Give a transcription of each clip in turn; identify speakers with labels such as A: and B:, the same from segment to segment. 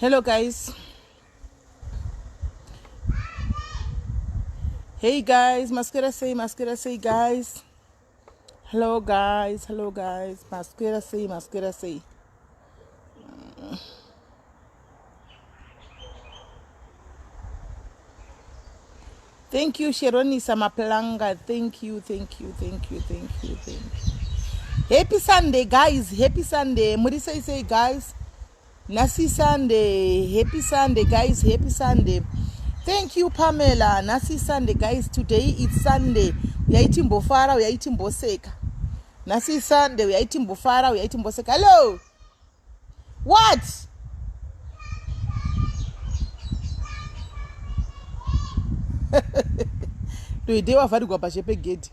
A: Hello guys. Hey guys, maswera sei, maswera sei guys. Hello guys, hello guys. Maswera sei, maswera sei. Thank you Sheronisa Maplanga. Thank you, thank you, thank you, thank you, thank you. Happy Sunday guys, happy Sunday. Muri sei sei guys. Nhasi Sunday, happy Sunday guys, happy Sunday. Thank you Pamela. Nhasi Sunday guys, today it's Sunday. Uyai timbofara, uyai timboseka. Nhasi Sunday, uyai timbofara, uyai timboseka. Hello. What? Toide wavharigwa pashe pegedhi.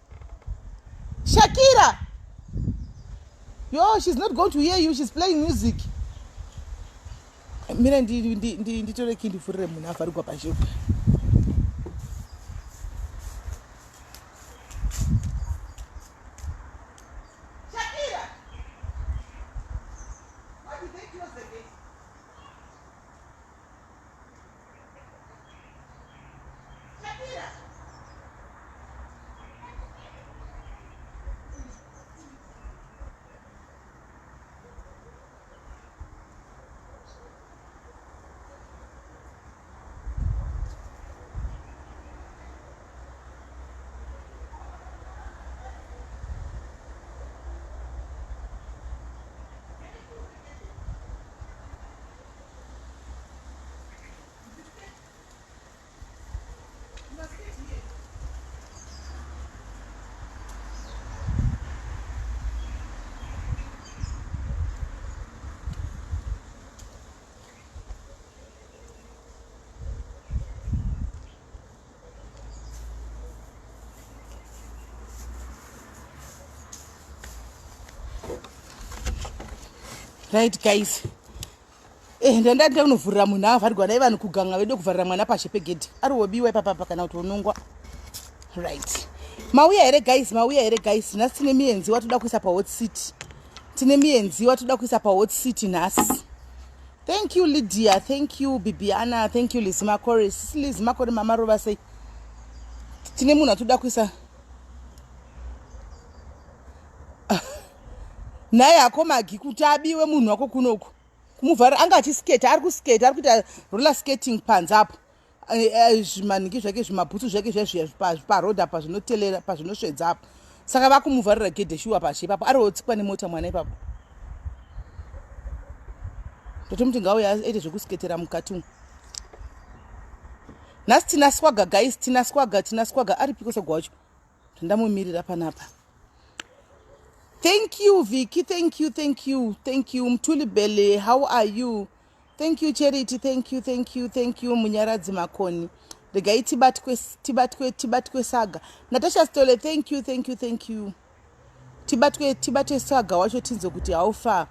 A: Shakira. Yo, she's not going to hear you. She's playing music. Mira nditore key ndivhurire munhu avharigwa pashe. Shakira! Why did they close the gate? Shakira! Right guys, eh, ndanda ndakunovhurira munhu avharigwa dai vanhu kuganga vedu kuvharira mwana pashe pegedhi ari wobiwa ipapapa kana kuti unongwa. Right, mauya here guys? Mauya here guys? Nhasi tine mienzi watoda kuisa pahot city, tine mienzi watoda kuisa pahot city nhasi. Thank you Lydia, thank you Bibiana, thank you Liz Makore. Sisi Liz Makore, mama rova sei? Tine munhu atoda kuisa naye hako magi kuti abiwe munhu wako kunoku kumuvhara anga achisketa, ari kusketa, ari kuita roller skating panze apo, zvimaniki zvake, zvimabhutsu zvake zvezviya paroad apa zvinotelera pazvinosvedza apo. Saka vakumuvharira gedhe shuwa pashe ipapo, ari wotsikwa nemota mwana ipapo. Ndotomuti ngauye aite zvekusketera mukati umu. Nhasi tina Swaga guys, tina Swaga, tina Swaga. Aripiko Swaga wacho? Ndamumirira panapa. Thank you Vicky, thank you, thank you, thank you Mthuli Bele, how are you? Thank you Charity, thank you, thank you, thank you Munyaradzi Makoni. Regai tibatwe, tibatwe, tibatwe saga. Natasha Stole, thank you, thank you, thank you. Tibatwe, tibatwe Swaga wacho tinzwe kuti how far,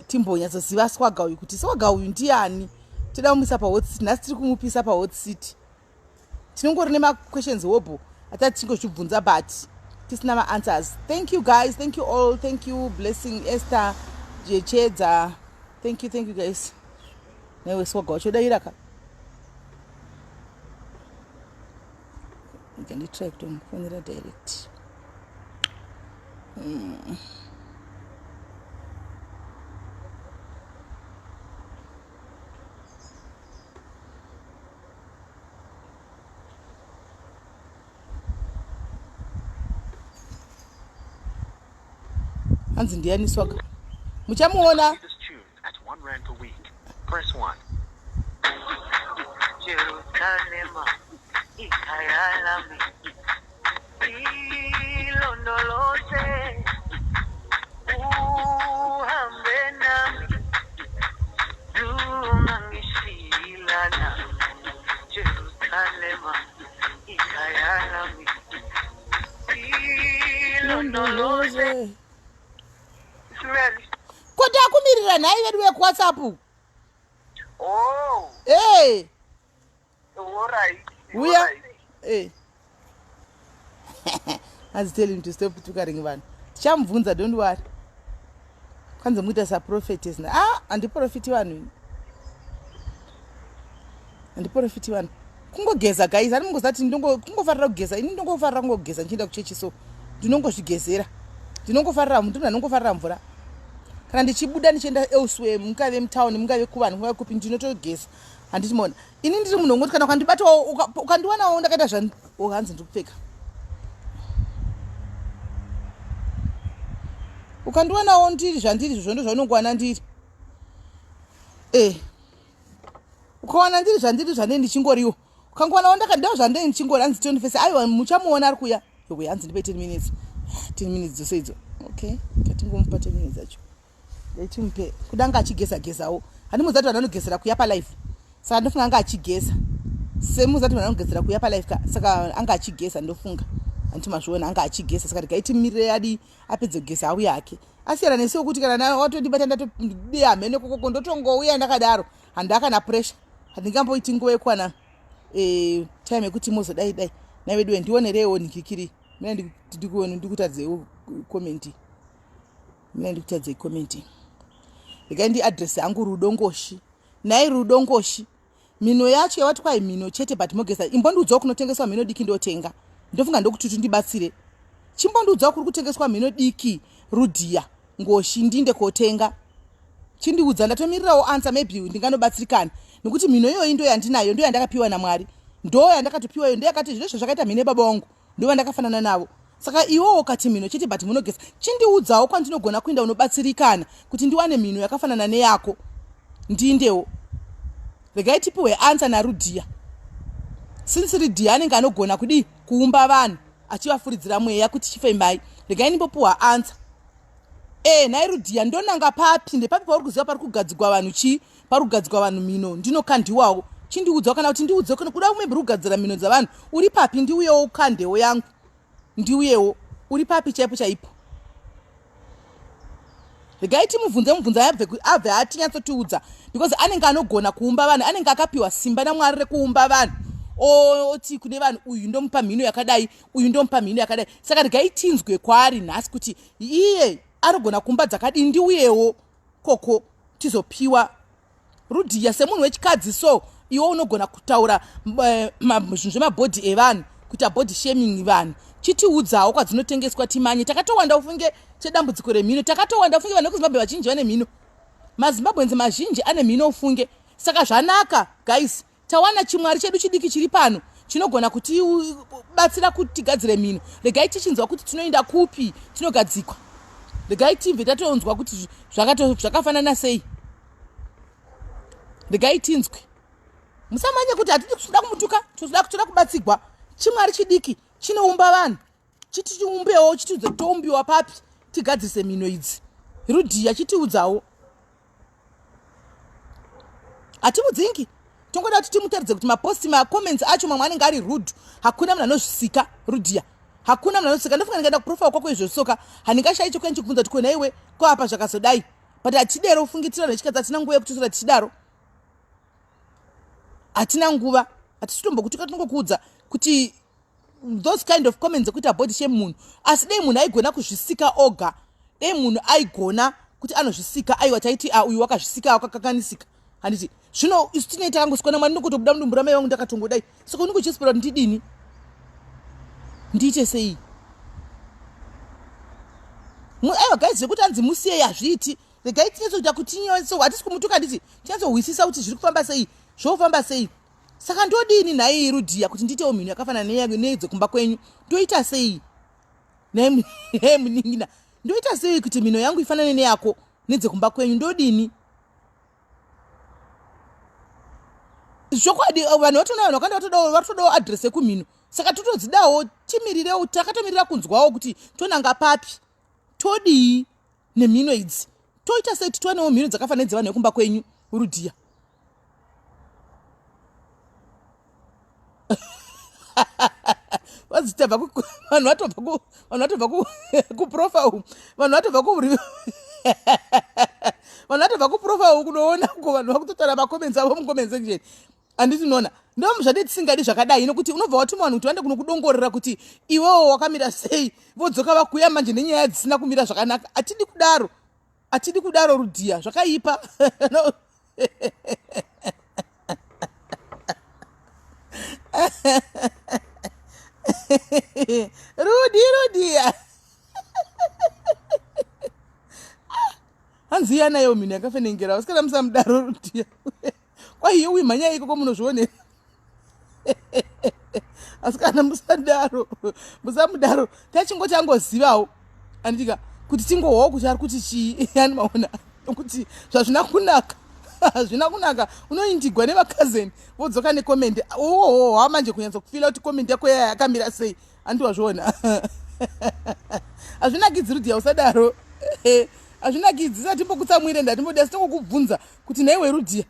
A: timbonyatsoziva Swaga uyu kuti Swaga uyu ndiani. Toda kumisa pahot city nhasi, tiri kumupisa pahot city. Tinongori nemaquestions hobho atati tingozvibvunza but tisina maanswers. Thank you guys, thank you all, thank you Blessing, Esther Jechedza, thank you, thank you guys. Newe Swaga wacho daira ka, nditry kutomufonera direct. Hanzi ndiani Swaga? Muchamuona.
B: This tune at R1 per week. Press 1.
C: Jerusalema ikhaya lami, ilondoloze uhambe nami, ungangishilana. Jerusalema ikhaya lami, ilondoloze. Ismail.
A: Kuti akumirira nhai vedu vekuWhatsApp.
C: Oh,
A: Hey,
C: all right.
A: Uya.
C: All right.
A: Hey. Hanzi tell him to stop tukaring vanhu. Tichamubvunza, don't worry. Kwanzi muita saprophetess. Ah, handiprofiti vanhu ini. Handiporofiti vanhu. Kungogeza guys, ani mungozati ndinongo kungofarira kugeza. Ini ndinongofarira kungogeza ndichienda kuchechi so. Ndinongozvigezera. Ndinongofarira ndinongo ndinongofarira mvura. Kana ndichibuda ndichienda elsewhere, mungave mutown, mungave kuvanhu, mungave kupi ndinotogeza. Handiti mona. Ini ndiri munhu wongoti kana ukandibatawo ukandiwanawo ndakaita zvan oh, hanzi ndiri kupfeka. Ukandiwanawo ndiri zvandiri izvozvo ndozvaunongowana ndiri. Eh. Ukawana ndiri zvandiri zvandei ndichingoriwo. Ukangowana ndaka ndo zvandei ndichingori hanzi Tony Face. Aiwa muchamuona ari kuya. Yowe hanzi ndipe 10 minutes. 10 minutes dzose idzo. Okay. Ngatingomupa 10 minutes dzacho. Ndaichimupe kuda anga achigeza gezawo. Handimuziva kuti vanhu vanogezera kuya palife. Saka ndofunga anga achigeza. Semuziva kuti vanhu vanogezera kuya palife ka. Saka anga achigeza ndofunga. Handiti mazviona anga achigeza. Saka regai timumirire adi apedze kugeza auye hake. Asiyana nesu wekuti kana watondibata ndatodiya hameno kokoko ndotongouya ndakadaro. Handina kana pressure. Handingamboiti nguva yekuwana eh, time yekuti mozodai dai. Nhai veduwe ndionereiwo nhikikiri. Mina ndikuone ndikutadzewo comment. Mina ndikutadzei comment. Regai ndi address yangu Rudo Ngoshi. Nhai Rudo Ngoshi. Mhino yacho yawati kwai mhino chete but mogeza. Imbondiudzawo kunotengeswa mhino diki ndotenga. Ndofunga ndokuti ndibatsire. Chimbondiudzawo kuri kutengeswa mhino diki Rudhiya Ngoshi ndinde kotenga. Chindiudza ndatomirirawo answer maybe ndinganobatsirikana nekuti mhino iyoyi ndo yandinayo ndo yandakapiwa naMwari. Ndo yandakatopiwa iyo ndo yakati zvino zvakaita mhino yebaba wangu. Ndovandakafanana navo. Saka iwewo ukati mhino chete but munogeza chindiudzawo kwandinogona kuenda unobatsirikana kuti ndiwane mhino yakafanana neyako ndiindewo. Regai tipiwe answer naRudhiya since Ridhiya anenge anogona kudii kuumba vanhu achivafuridzira mweya kuti chifembai. Regai ndimbopiwa answer. Eh nhai Rudhiya ndonanga papi ndepapi pauri kuziva pari kugadzigwa vanhu chii pari kugadzikwa vanhu mhino ndinokandiwawo chindiudzawo kana kuti ndiudze kuda maybe uri kugadzira mhino dzavanhu uri papi ndiuyewo ukandewo yangu ndiuyewo uri papi chaipo chaipo regai timubvunze mubvunzo abve abve atinyatsotiudza because anenge anogona kuumba vanhu anenge akapiwa simba namwari rekuumba vanhu oti kune vanhu uyu ndomupa mhino yakadai uyu ndomupa mhino yakadai saka regai tinzwe kwaari nhasi kuti iye anogona kuumba dzakadii ndiuyewo koko tizopiwa rudhiya semunhu wechikadzi so iwe unogona kutaura eh, zvinhu zvemabhodhi evanhu kuita body shaming vanhu chitiudzawo kwadzinotengeswa timanye takatowanda ufunge chedambudziko remhino takatowanda ufunge vanhu vekuzimbabwe vazhinji vane mhino mazimbabwenzi mazhinji ane mhino ufunge saka zvanaka guys Tawana chimwari chedu chidiki chiri pano chinogona kutibatsira kuti tigadzire mhino. Regai tichinzwa kuti tinoenda kupi tinogadzikwa. Regai tibve tatonzwa kuti zvakafanana sei. Regai tinzwe. Musamanye kuti hatidi kuda kumutuka, tinoda kutoda kubatsigwa. Chimwari chidiki chinoumba vanhu. Chiti chiumbewo chitiudze toumbiwa papi tigadzirise mhino idzi. Rudhiya chitiudzawo. Hatimudzingi. Tongoda kuti timutaridze kuti mapost macomments acho mamwe anenge ari rude. Hakuna munhu anozvisika Rudhiya. Hakuna munhu anozvisika. Ndofunga ndikaenda kuprofile kwako izvo soka. Handingashayi chokuya ndichikubvunza kuti kona iwe ko apa zvakazodai. But hatidero ufungitira nechikadzi hatina nguva yekutisura tichidaro. Hatina nguva. Hatisi kutombokutuka tinongokuudza kuti those kind of comments ekuita body shame munhu asi dei munhu aigona kuzvisika oga dei munhu aigona kuti anozvisika aiwa taiti ah, uyu wakazvisika wakakanganisika handiti zvino isu tinei takangosikwa namwari ndingotobuda mudumbu ramai vangu ndakatongodai saka unenge uchisipira kuti ndidini ndiite sei aiwa guys zvekuti anzi musiyei hazviiti regai tinyatsoita kuti tinyatso hatisi kumutuka handiti tinyatsohwisisa kuti zviri kufamba sei zvofamba sei Saka ndodini nhai Rudhiya kuti ndiitewo mhino yakafanana neidzekumba kwenyu? Ndoita sei? Nhai munin'ina, ndoita sei kuti mhino yangu ifanane neyako nedzekumba kwenyu? Ndodini? Zvokwadi eh, vanhu vatoona vanhu vakanda vatodawo vatodawo address yekumhino saka totodzidawo timirirewo takatomirira kunzwawo kuti tonanga papi todii nemhino idzi toita sei kuti tiwanewo mhino dzakafanana nedzevanhu vekumba kwenyu Rudhiya? Vanhu vatobva vanhu vatobva kuprofile vanhu vatobva ku vanhu vatobva kuprofile kunoona ko vanhu vakutotaura macomments avo mucomment section handiti unoona ndo zvati tisingadi zvakadai nokuti unobva watuma vanhu kuti vaende kunokudongorera kuti iwewo wakamira sei vodzoka vakuya manje nenyaya dzisina kumira zvakanaka hatidi kudaro Atidi kudaro Rudhiya zvakaipa. No. Rudi rudi. Hanzi iya nayo mhino yakafenengera vasikana musamudaro rudiya. Kwaiyo uimhanya ikoko munozvionera. Asikana musadaro. Musamudaro. Tachingoti angozivawo. Anditika kuti tingohwawo kuti ari kuti chii. Yani maona kuti zvazvina kunaka. Hazvina kunaka. Unoindigwa nevakazeni vodzoka nekomende. Ohoho manje kunyatsa kufila kuti komende yako yaya yakamira sei. Andi wazviona. Hazvinakidzi Rudiya usadaro. Hazvinakidzi satimbokutsamwire ndatimbodi asi tongokubvunza kuti nhaiwe Rudiya.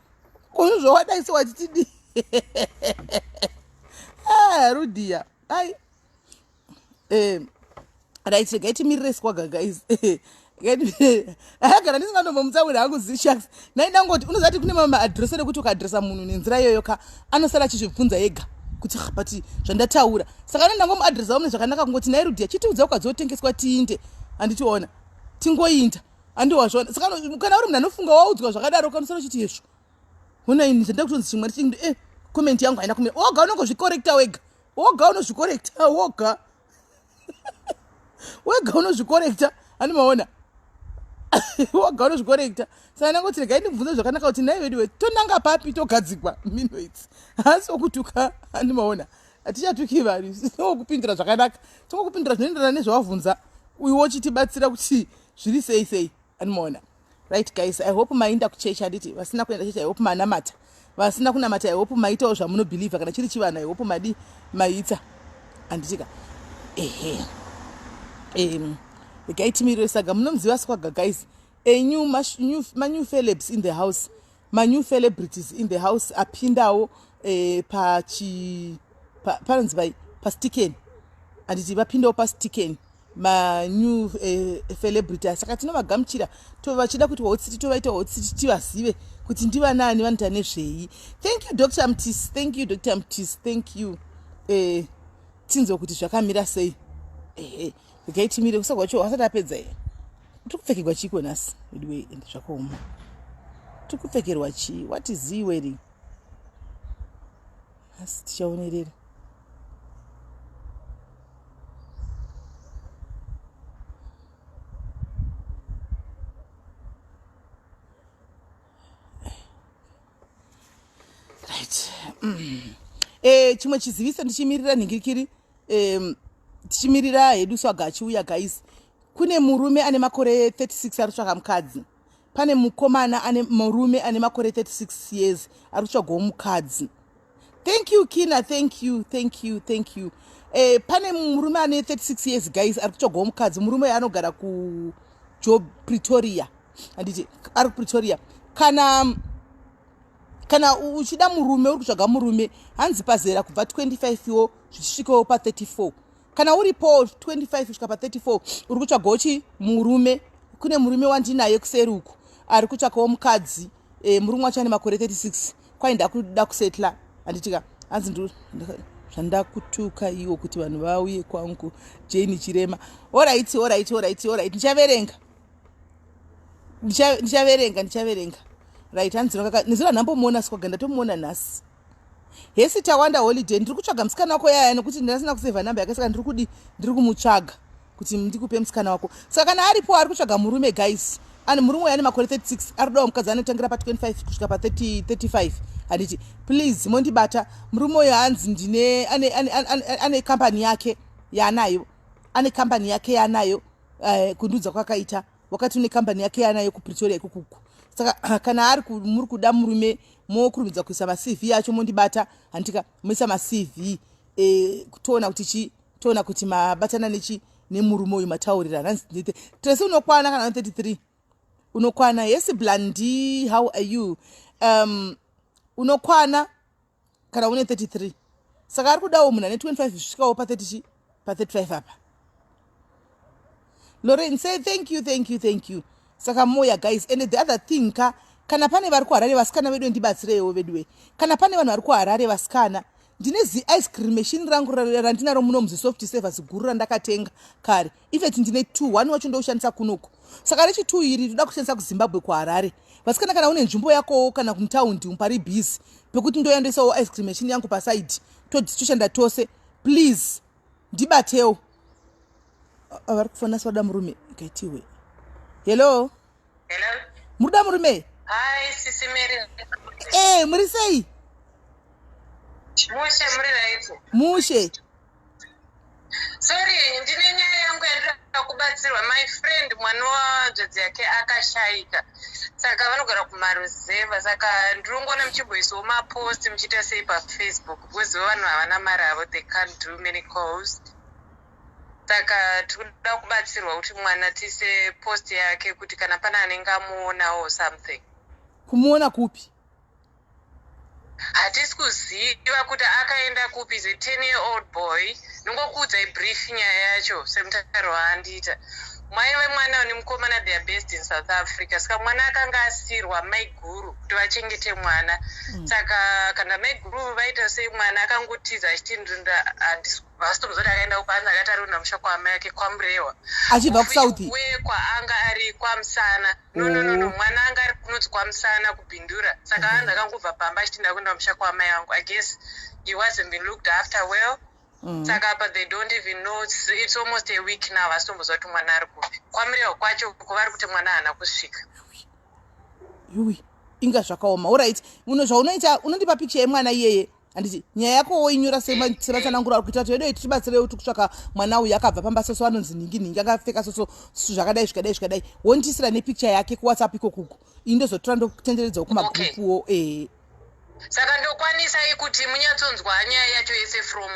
A: Ko zvawadai so wachitidii? Ah, Rudiya. Ai. Right, regai timirire swaga guys. Agara ndisingandombomutsamwira hangu zisharks. Nhai ndangoti unoziva kuti kune mamwe maadress ekuti ukaadresa munhu nenzira iyoyo ka anosara achizvibvunza ega kuti ah, but zvandataura. Saka ano ndangomuadresa mune zvakanaka kungoti nhai Rudiya chitiudza ukadzotengeswa tiinde. Handitiona. Tingoinda. Handiwazviona. Saka kana uri munhu anofunga waudzwa zvakadaro ukanosara uchiti yesvo. Hona ini zvandida kutonzi chimwe ndichiti comment yangu haina kumira. Woga unongozvikorekta wega. Woga unozvikorekta woga. Wega unozvikorekta. Ani maona. Woga unozvikorekta. Saka ndangoti regai ndibvunze zvakanaka kuti nhai veduwe tonanga papi togadzikwa mhino idzi. Haasi wokutuka ani maona. Hatichatuki vanhu. Tongokupindura zvakanaka. Tongokupindura zvinoenderana nezvawabvunza. Uyu wochitibatsira kuti zviri sei sei. Ani maona. Right guys, I hope mainda kuchechi handiti vasina kuenda chechi I hope manamata. Vasina kunamata I hope maitawo zvamunobelieve kana chiri chivanhu I hope madi maita. Handitika. Ehe. Regai timirire saga munomuziva swaga guys. A new, new, ma new celebs in the house. Ma new celebrities in the house apindawo pachi panonzi pai pasticken. Handiti vapindawo pasticken. Ma new celebrity saka tinovagamuchira vachida kuti hotsiti tovaita hotsiti tivazive kuti ndivanani vanoita nezvei. Thank you Dr. Mtisi, thank you Dr. Mtisi, thank you. Tinzwe kuti zvakamira sei. Ehe, regai timire kusagwa kwacho asati apedza here. Tiri kupfekerwa chii nhasi? Anyway, ende zvakaoma. Tiri kupfekerwa chii? What is he wearing? Nhasi tichaonerera. Right. Chimwe chiziviso ndichimirira nhingirikiri, tichimirira hedu swaga achiuya guys. Kune murume ane makore 36 ari kutsvaka mukadzi. Pane mukomana ane murume ane makore 36 years ari kutsvagawo mukadzi. Thank you Kina, thank you, thank you, thank you. Pane murume ane 36 years guys ari kutsvagawo mukadzi. Murume anogara ku Job Pretoria. Handiti ari ku Pretoria. Kana uchida murume uri kutsvaga murume hanzi pazera kubva 25 yo zvichisvikawo pa 34. Kana uripo 25 kusvika pa 34 uri kutsvagawo chi murume. Kune murume wandinaye kuseri uku ari kutsvakawo mukadzi. Murume wacho ane makore 36 kwai ndakuda kusetla. Handitika hanzi zvandakutuka iwo kuti vanhu vauye kwangu. Jane Chirema. Alright, alright, alright, alright. Ndichaverenga. Ndichaverenga, ndichaverenga. Right, hanzi nezuro ndambomuona swaga ndatomuona nhasi. Hesi Tawanda Holiday, ndiri kutsvaga musikana wako yaya nekuti ndasina kuseva namba yake saka ndiri kumutsvaga kuti ndikupe musikana wako. Saka kana aripo ari kutsvaga murume guys. Ane murume uyu ane makore 36 ari kudawo mukadzi anotangira pa 25 kusvika pa 35. Handiti please mondibata. Murume uyu hanzi ndine ane company yake yaanayo. Ane company yake yaanayo kundudza kwakaita wakati une company yake yaanayo ku Pretoria ikukuku. Saka kana ari muri kuda murume mokurumidza kuisa ma CV acho mondibata. Handika moisa ma CV toona kuti chi toona kuti mabatana nechi nemurume uyu mataurirana. Hanzi ndite Tracy unokwana kana 33 unokwana. Yes Blandi, how are you? Unokwana kana une 33. Saka ari kudawo munhu ane 25 zvisvikawo pa 30 chi pa 35 apa. Lorraine say thank you, thank you, thank you. Saka moya guys. And the other thing ka, kana pane vari kuHarare vasikana vedu ndibatsireiwo veduwe. Kana pane vanhu vari kuHarare vasikana, ndine zi ice cream machine rangu randinaro muno muzi soft server ziguru randakatenga kare. In fact ndine 2, 1 wacho ndoushandisa kunoku. Saka rechi 2 iri ndoda kushandisa kuZimbabwe kuHarare. Vasikana kana une nzvimbo yakowo kana kumutaundi pari busy pekuti ndoya ndoisawo ice cream machine yangu paside toshanda tose, please. Ndibatewo. Vari kufona soda murume ngaitiwe. Hello.
C: Hello.
A: Muruda murume?
C: Hi, Sisi Mary.
A: Eh, muri sei?
C: Mushe muri right.
A: Mushe.
C: Sorry, ndine nyaya yangu yandinoda kubatsirwa. My friend mwana wahanzvadzi yake akashaika. Saka vanogara kumaruzevha. Saka ndinongoona muchimboisawo mapost muchiita sei paFacebook because vanhu havana mari havo, they can't do many calls. Saka tikuda kubatsirwa kuti mwana tiise post yake kuti kana pane anenge amuonawo something.
A: Kumuona kupi?
C: Hatisi kuziva kuti akaenda kupi. Is a 10 year old boy. Ndingokuudzai brief nyaya yacho semutauro waandiita. Mai vemwana nemukomana, they are based in South Africa. Saka mwana akanga asirwa maiguru kuti vachengete mwana. Saka kana maiguru vaita sei, mwana akangotiza achiti ndinda vasitomuziva kuti akaenda kupanzi, akati ari kuenda musha kwaamai ake kwaMurewa.
A: Achibva kuSouth?
C: Uye kwaanga ari kwaMusana. No, no, no, no. Mwana anga ari kunonzi kwaMusana kuBindura. Saka anzi akangobva pamba achiti ndakuenda musha kwaamai angu. I guess he wasn't been looked after well. Saka apa they don't even know. It's almost a week now, vasitomboziva kuti mwana ari kupi. KwaMurewa kwacho vari kuti mwana haana kusvika.
A: Yui, inga zvakaoma. Alright, uno zvaunoita, unondipa picture yemwana iyeye, handiti? Nyaya yako woinyora sematsananguro ari kuita kuti vedu tibatsirei kuti kutsvaka mwana uyu akabva pamba soso, anonzi nhingi nhingi, akapfeka soso, zvakadai zvikadai zvikadai. Wondiisira nepicture yake kuWhatsApp ikokuko, ini ndozotora ndokutenderedzawo kumagrupuwo.
C: Saka ndokwanisai kuti munyatsonzwa nyaya yacho yese from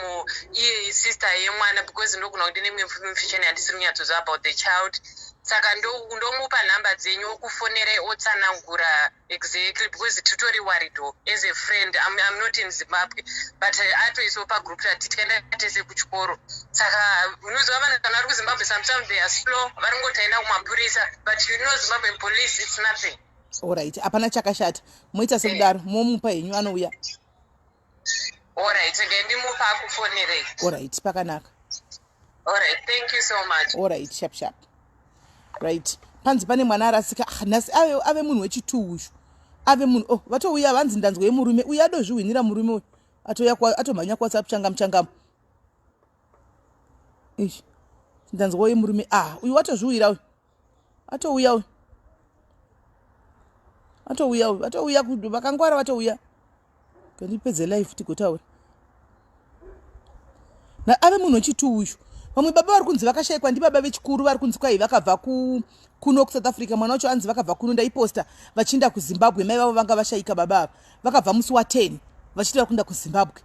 C: iye sister yemwana, because ndogona kuti ndine information yandisiri kunyatsoziva about the child. Saka ndomupa nhamba dzenyu okufonerai otsanangura exactly, because titori worried as a friend. I'm not in Zimbabwe, but atoisawo pagroup tati tikaenda tese kuchikoro. Saka unoziva vanhu kana vari kuZimbabwe, sometimes they are slow, vari ngoti aenda kumapurisa, but you know Zimbabwean police, it's nothing.
A: Alright, hapana chakashata, moita sekudaro, momupa henyu, anouya.
C: Alright, ngendimupa akufonerei.
A: Alright, pakanaka.
C: Alright, thank you so much.
A: Alright, sharp sharp. Right, panzi pane mwana arasika. Ah, nhasi ave munhu wechitu uyu, ave munhu. Oh, vatouya, vanzi ndanzwa yemurume uyu, adozvihwinira murume uyu, atouya atomhanya kuWhatsApp changamu changamu. Ish, ndanzwa yemurume. Ah, uyu watozviwira uyu, atouya uyu, atouya uyu, atouya. Vakangwara vatouya. Ngandipedze live tigotaura. Ave munhu wechitu uyu. Vamwe baba vari kunzi vakashayikwa ndibaba vechikuru, vari kunzi kwai vakabva kuno kuSouth Africa. Mwana wacho anzi vakabva kuno, ndaiposta, vachienda kuZimbabwe. Mai vavo vanga vashayika, baba ava vakabva musi wa10 vachiti vari kuenda kuZimbabwe.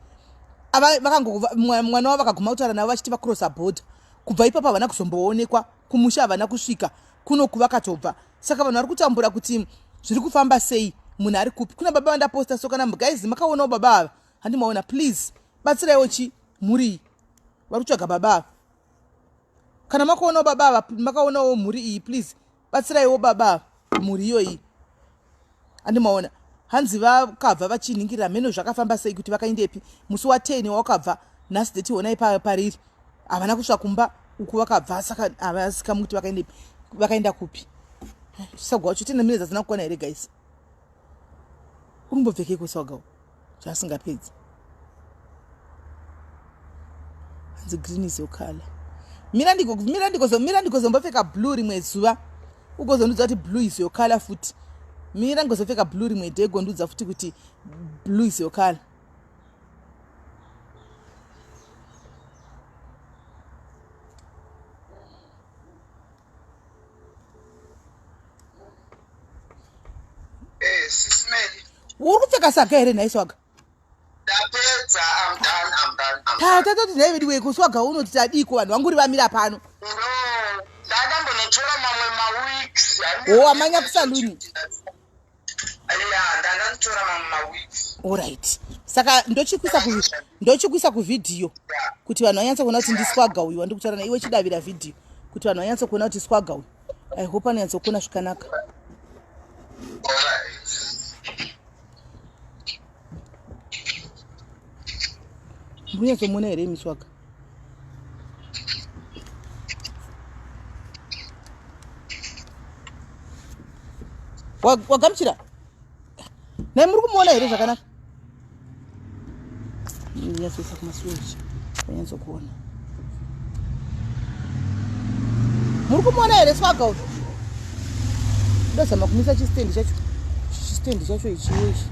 A: Mwana wavo vakaguma kutaura navo vachiti vacrossa border. Kubva ipapo havana kuzomboonekwa kumusha, havana kusvika kuno kuvakatobva. Saka vanhu vari kutambura kuti zviri kufamba sei, munhu ari kupi. Kuna baba vandaposta, so kana guys makaonawo baba ava, handimaona, please batsiraiwo chi mhuri iyi, vari kutsvaga baba ava. Kana makaonawo baba ava, makaonawo mhuri iyi, please batsiraiwo baba ava, mhuri iyoyi, handimaona. Hanzi vakabva vachinhingirira mheno zvakafamba sei kuti vakaendepi musi wa10 wakabva. Nhasi date honai pariri, havana kusvika kumba uku vakabva. Saka havasikamu kuti vakaendepi, vakaenda kupi. Sagwa wacho tine mine dzasina kukwana here guys? Urumbopfekeko swagawo zvaasingapedzi. Hanzi green is your color. Mira ndigozombopfeka blue rimwe zuva, ugozondudza kuti blue is your color futi. Mira ndigozopfeka blue rimwe day, gondudza futi kuti blue is your color.
D: Eh, Sis Mary.
A: Uri kupfeka saga here nhai swaga?
D: Ndapedza, I'm done, I'm done, I'm done.
A: Tatoti nhai vedu weko, swaga unoti tadiko, vanhu vanguri vamira pano.
D: No, ndandambonotora mamwe maweeks.
A: Oh, amanya kusaluni.
D: Ya, ndandanditora mamwe maweeks.
A: Alright, saka ndochikuisa kuvhidhiyo kuti vanhu vanyatse kuona kuti ndiswaga uyu wandiri kutaura naiwe. Chidavira vhidhiyo kuti vanhu vanyatse kuona kuti swaga uyu. I hope anonyatsokuona zvakanaka.
D: Alright.
A: Munyatsomuona here imi swaga? Wagamuchira nai, muri kumuona here zvakanaka? Nyatsoisa kumaswitch vanyatsokuona. Muri kumuona here swaga uyu? Ndozama kumisa chistendi chacho. Chistendi chacho ichiwo ichi.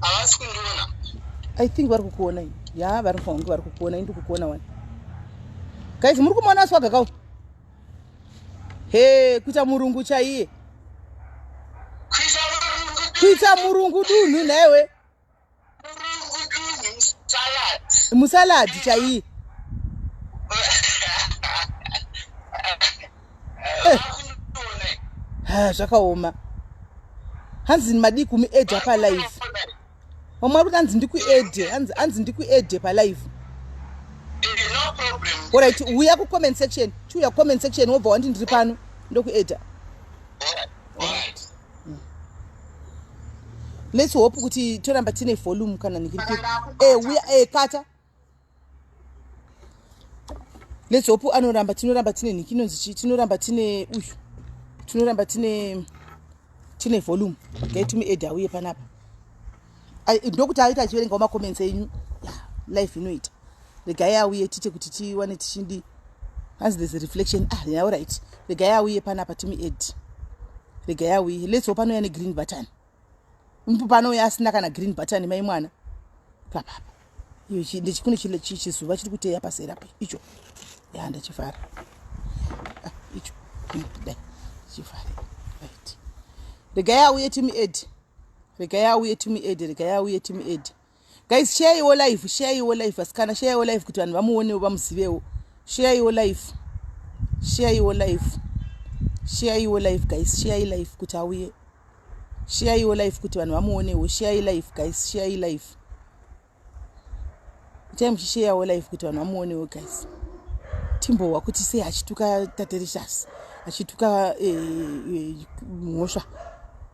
D: Havasi kundiona.
A: I think vari kukuona iyi. Ya, vari kufanira kunge vari kukuona, ini ndikukuona wani. Guys, muri kumuona swaga kau? He, kuita murungu chaiye. Kuita murungu dunhu nhaiwe. Musalad chaiye. Eh. Ha, zvakaoma. Hanzi madii kumuedha palive. Vamwe vari kuti hanzi ndikuedhe, hanzi ndikuedhe palive. Alright, uya kucomment section. Chiuya kucomment section wobva wandi ndiri pano ndokuedha. Let's hope kuti toramba tine volume kana nikiri. Eh, uya eh kata. Let's hope anoramba tinoramba tine nhiki inonzi chii tinoramba tine uyu tinoramba tine tine volume get me add auye panapa ndokuti aita achiverengawo macomments enyu life inoita regai auye tiite kuti tiwane tichindi hanzi there's a reflection ah yeah, alright regai auye panapa timu add regai auye let's hope anouya negreen button mpu panouya asina kana green button mai mwana papapa iyo ndechikune chizuva chiri kuteya pasera pa icho ya ndachivhara ah, icho dai chivhare right regai auye timu add regai auye timu add regai auye timu add guys share live share live asikana share live kuti vanhu vamuonewo vamuzivewo share live share live share live guys share live kuti auye share live kuti vanhu vamuonewo share live guys share live itai muchisharewo live kuti vanhu vamuonewo guys timbohwa kuti sei achituka taterishas achituka eh, eh, mhosva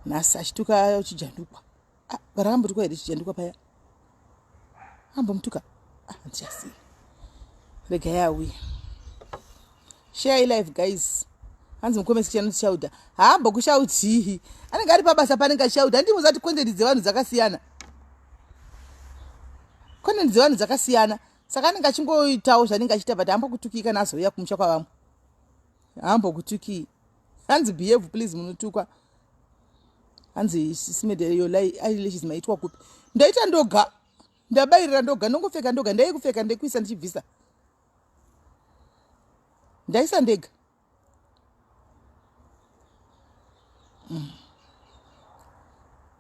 A: nhasi achituka chijandukwa ah, varambotukwa here chijandukwa paya ambomutuka ah, handichasiyi regai auye share live guys hanzi mukomesi chanoti haambokushaudzihi anenge ari pabasa panenge achishauda handii muzati content dzevanhu dzakasiyana content dzevanhu dzakasiyana saka anenge achingoitawo zvanenge achiita but haambokutukii kana azouya kumusha kwavamwe haambokutukii hanzi behave please munotukwa hanzi simedere your eyelashes maitwa kupi ndaita ndoga ndabairira ndoga ndongopfeka ndoga ndaikupfeka ndekuisa ndichibvisa ndaisa ndega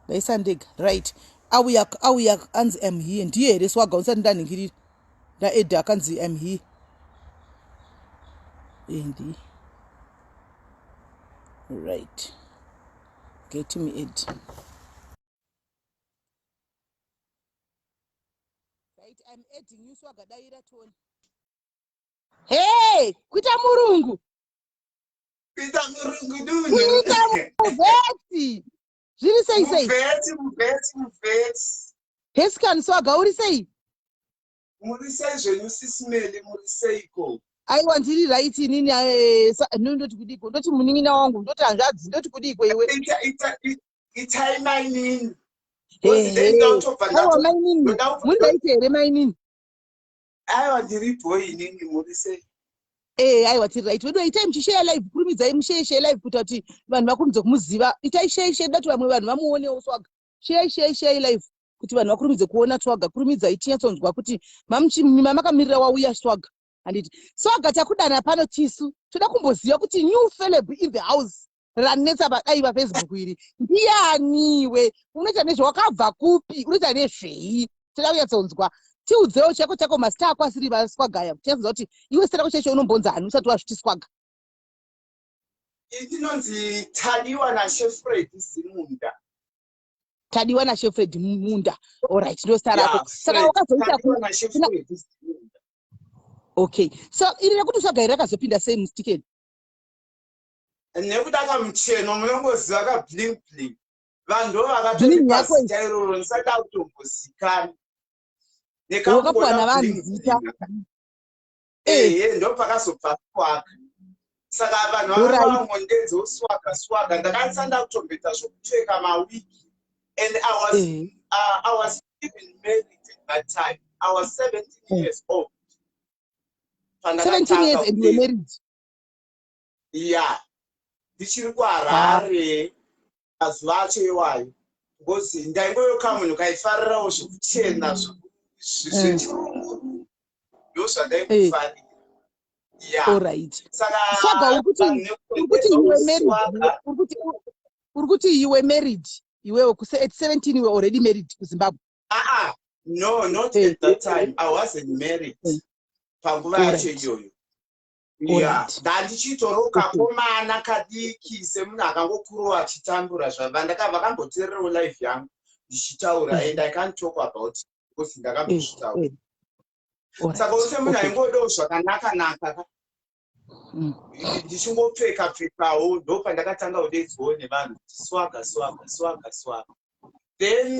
A: Ndaisa ndega right auya auya anzi am here ndiye here swaga usati ndanhingirira ndaedha akanzi am here eh ndiye right get me ed right i'm adding you swaga daira tone hey kuita murungu
D: kuita murungu dunhu
A: kuita muvheti zviri sei sei
D: muvheti muvheti muvheti
A: hescan swaga uri sei
D: muri sei zvenyu sisimeli muri seiko
A: aiwa ndiri right inini eh, ndoti kudiko ndoti munin'ina wangu ndoti hanzvadzi ndoti kudiko iwe
D: itai mainini
A: aiwa mainini muri right here mainini
D: aiwa ndiri bho inini muri sei
A: Eh, aiwa tiri right wedu itai muchisheya live kurumidzai musheye sheye live kuita kuti vanhu vakurumidze kumuziva itai sheye sheye dati vamwe vanhu vamuonewo swaga sheye sheye sheye live kuti vanhu vakurumidze kuona swaga kurumidzai tinyatsonzwa kuti mamakamirira wauya swaga handiti swaga takudana pano tisu toda kumboziva kuti new feleb in the house ranetsa padai pafacebook iri ndiyaniwe unoita nezve wakabva kupi unoita nezvei toda kunyatsonzwa tiudzewo chako chako masita ako asiri vaswagaya tinyatsonzwa kuti iwe sita rako chaicho unombonzi ani usati wazviti swaga
D: inonzi tadiwa nashefred zimunda
A: tadiwa nashefred munda orit ndo sita rako saka wakazoita okay so iri rekuti swaga iri rakazopinda sei mustikeni
D: nekuda kamucheno munongoziva ka bling bling vanhu ndo vakatoipa zita iroro ndisati akutombozikana
A: nekakuona navanhu zita
D: ehe ndo pakazobva swaga saka vanhu vavangondedza uswaga swaga ndakatisa ndakutomboita zvokupfeka mawiki and i was, eh. I was even married at that time i was 17 eh. years old.
A: 17 years and you were married?
D: Yeah, ndichiri kuHarare mazuva acho iwayo, because ndaingoyoka munhu kaifarirawo zvekuchena, zvechirungu, ndo zvandaingofarira.
A: Saka uri kuti you were married, uri kuti you were married iwewe at 17, you were already married kuZimbabwe?
D: Aa, no, not at that time. I wasn't married panguva yacho iyoyo. Ya, ndandichitoro kakomana kadiki, semunhu akangokuruwa achitambura. Vakamboteererawo life yangu ndichitaura, and I can't talk about because ndakambozvitaura. Saka semunhu aingodawo zvakanaka-naka, ndichingopfeka pfekawo, ndo pandakatanga kudedzwawo nevanhu kuti Swaga, Swaga, Swaga, Swaga. Then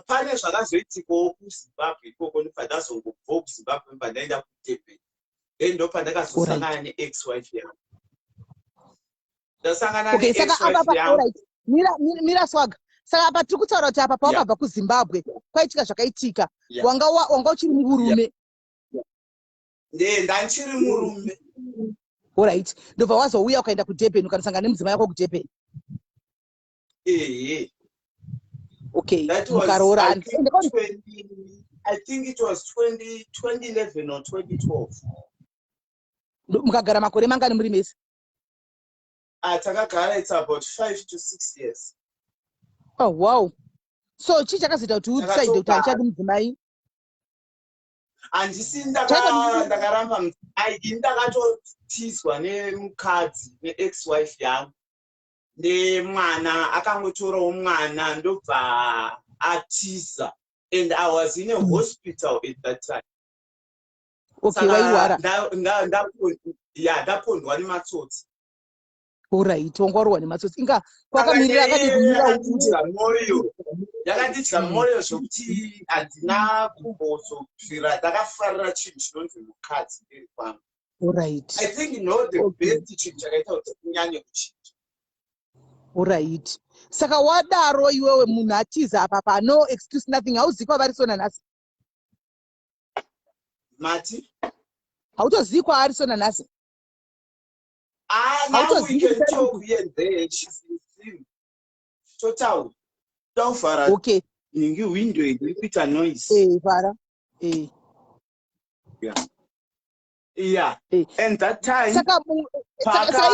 D: pane zvakazoitikawo kuZimbabwe ikoko. Ndobva ndazongobvawo kuZimbabwe, ndobva ndaenda kuDurban. Then ndo pandakazosangana neex wife yangu. Ndasangana neex wife yangu.
A: Mira, Swaga. Saka apa tiri kutaura kuti apa pawakabva kuZimbabwe, kwaitika zvakaitika, wanga uchiri murume?
D: Nde ndanchiri murume.
A: Alright, ndobva wazouya ukaenda kuDurban, ukanosangana nemudzimai wako kuDurban?
D: Ehe.
A: Okay, mukaroora?
D: I think it was 20, 2011 or 2012.
A: Mukagara makore mangani muri mese?
D: Ah, takagara, it's about 5 to 6 years.
A: Oh wow. So chii chakazoita kuti udecide kuti handichadi mudzimai?
D: Handisi ndakaramba mudzimai ini. Ndakatotizwa nemukadzi, neex wife yangu, nemwana. Akangotorawo mwana, ndobva atiza, and I was in a hospital at that time.
A: Okay, waiwara?
D: Ya, ndapondwa nematsotsi.
A: Alright, wanga warohwa nematsotsi. Inga kwakamirira akadi kumira.
D: Yakandidya mwoyo, yakandidya mwoyo zvokuti handina kumbozobvira ndakafarira chinhu chinonzi mukadzi mberi kwangu. I think no, the best chinhu chakaita kuti kunyanye kuchinja.
A: Alright, saka wadaro iwewe, munhu atiza apa, no excuse, nothing, hauzivi kwavari sona nhasi?
D: Mati?
A: Hautozivi kwaari sona nhasi?
D: Ah, now we can talk here and there. She's in Zim. Totaura. Tauvhara. Ningi window iri kuita noise.
A: Eh, vhara. Eh.
D: Yeah. And that time
A: Saka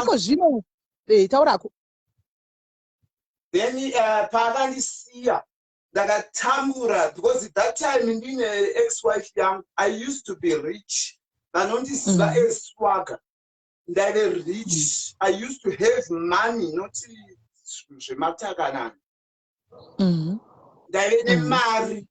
A: iko zvino, eh, taurako.
D: Then paakandisiya, ndakatambura because that time ndine ex wife yangu, I used to be rich. Vanondiziva as Swagger. Ndaive rich. I used to have money, not zvematakanana. Ndaive nemari.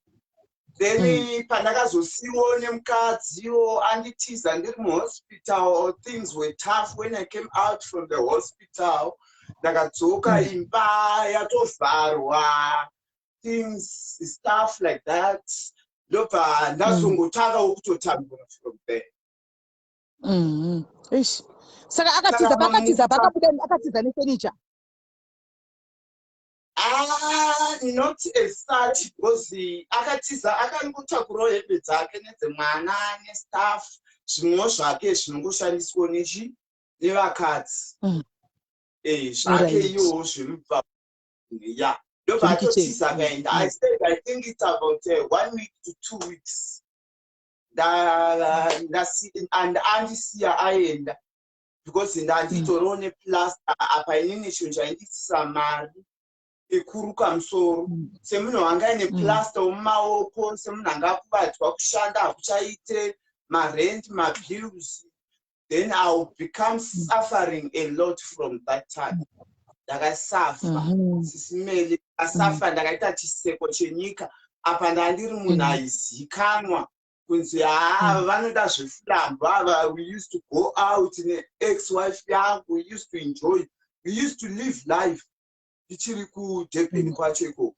D: Then pandakazosiyiwo nemukadziwo, anditiza ndiri muhospital, things were tough. When I came out from the hospital, ndakadzoka, imba yatovharwa, things, stuff like that. Ndobva ndazongotangawo kutotambura from there.
A: Eish. Saka akatiza, paakatiza, paakabuda, akatiza nefurniture?
D: Ah, not as such, because akatiza akangotakurawo hembe dzake nedzemwana nestuff, zvimwewo zvake zvinongoshandiswa nechi nevakadzi. Eh, zvake iyowo zvemubva ya, ndobva atotiza akaenda. I said I think it's about one week to 2 weeks and andisiya aenda, because ndanditoriwo neplaster apa. Inini chinhu chaindisisa mari ekuruka musoro, semunhu wanga aine plaster womumaoko, semunhu anga akuvadzwa, kushanda hakuchaite, marent, mabills, then I will become suffering a lot. From that time ndakasafa. Sisimeli, ndakasafa, ndakaita chiseko chenyika. Apa ndandiri munhu aizikanwa kunzi haa, vanoda zvefulambo ava. We used to go out neex wife yangu, we used to enjoy, we used to live life ndichiri kuDurban kwacho ikoko.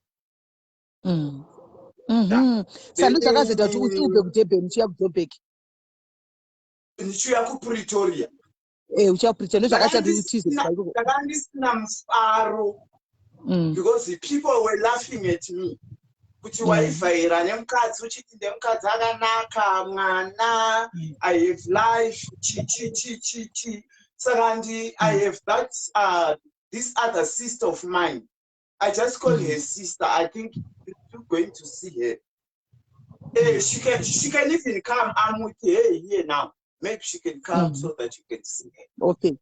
A: Saka ndozvakazoita kuti uti ubve kuDurban uchiuya kuJoburg?
D: Ndichiuya kuPretoria.
A: Eh, uchiuya kuPretoria, ndozvakaita kuti utize.
D: Ndanga ndisina mufaro because the people were laughing at me. Kuti waivhaira nemukadzi uchiti ndemukadzi akanaka, mwana, I have life, chi chi chi chi chi. Saka I have that this other sister of mine. I just call her sister. I think you're going to see her. She can even come. I'm with her here now. Maybe she can come so that you can see her.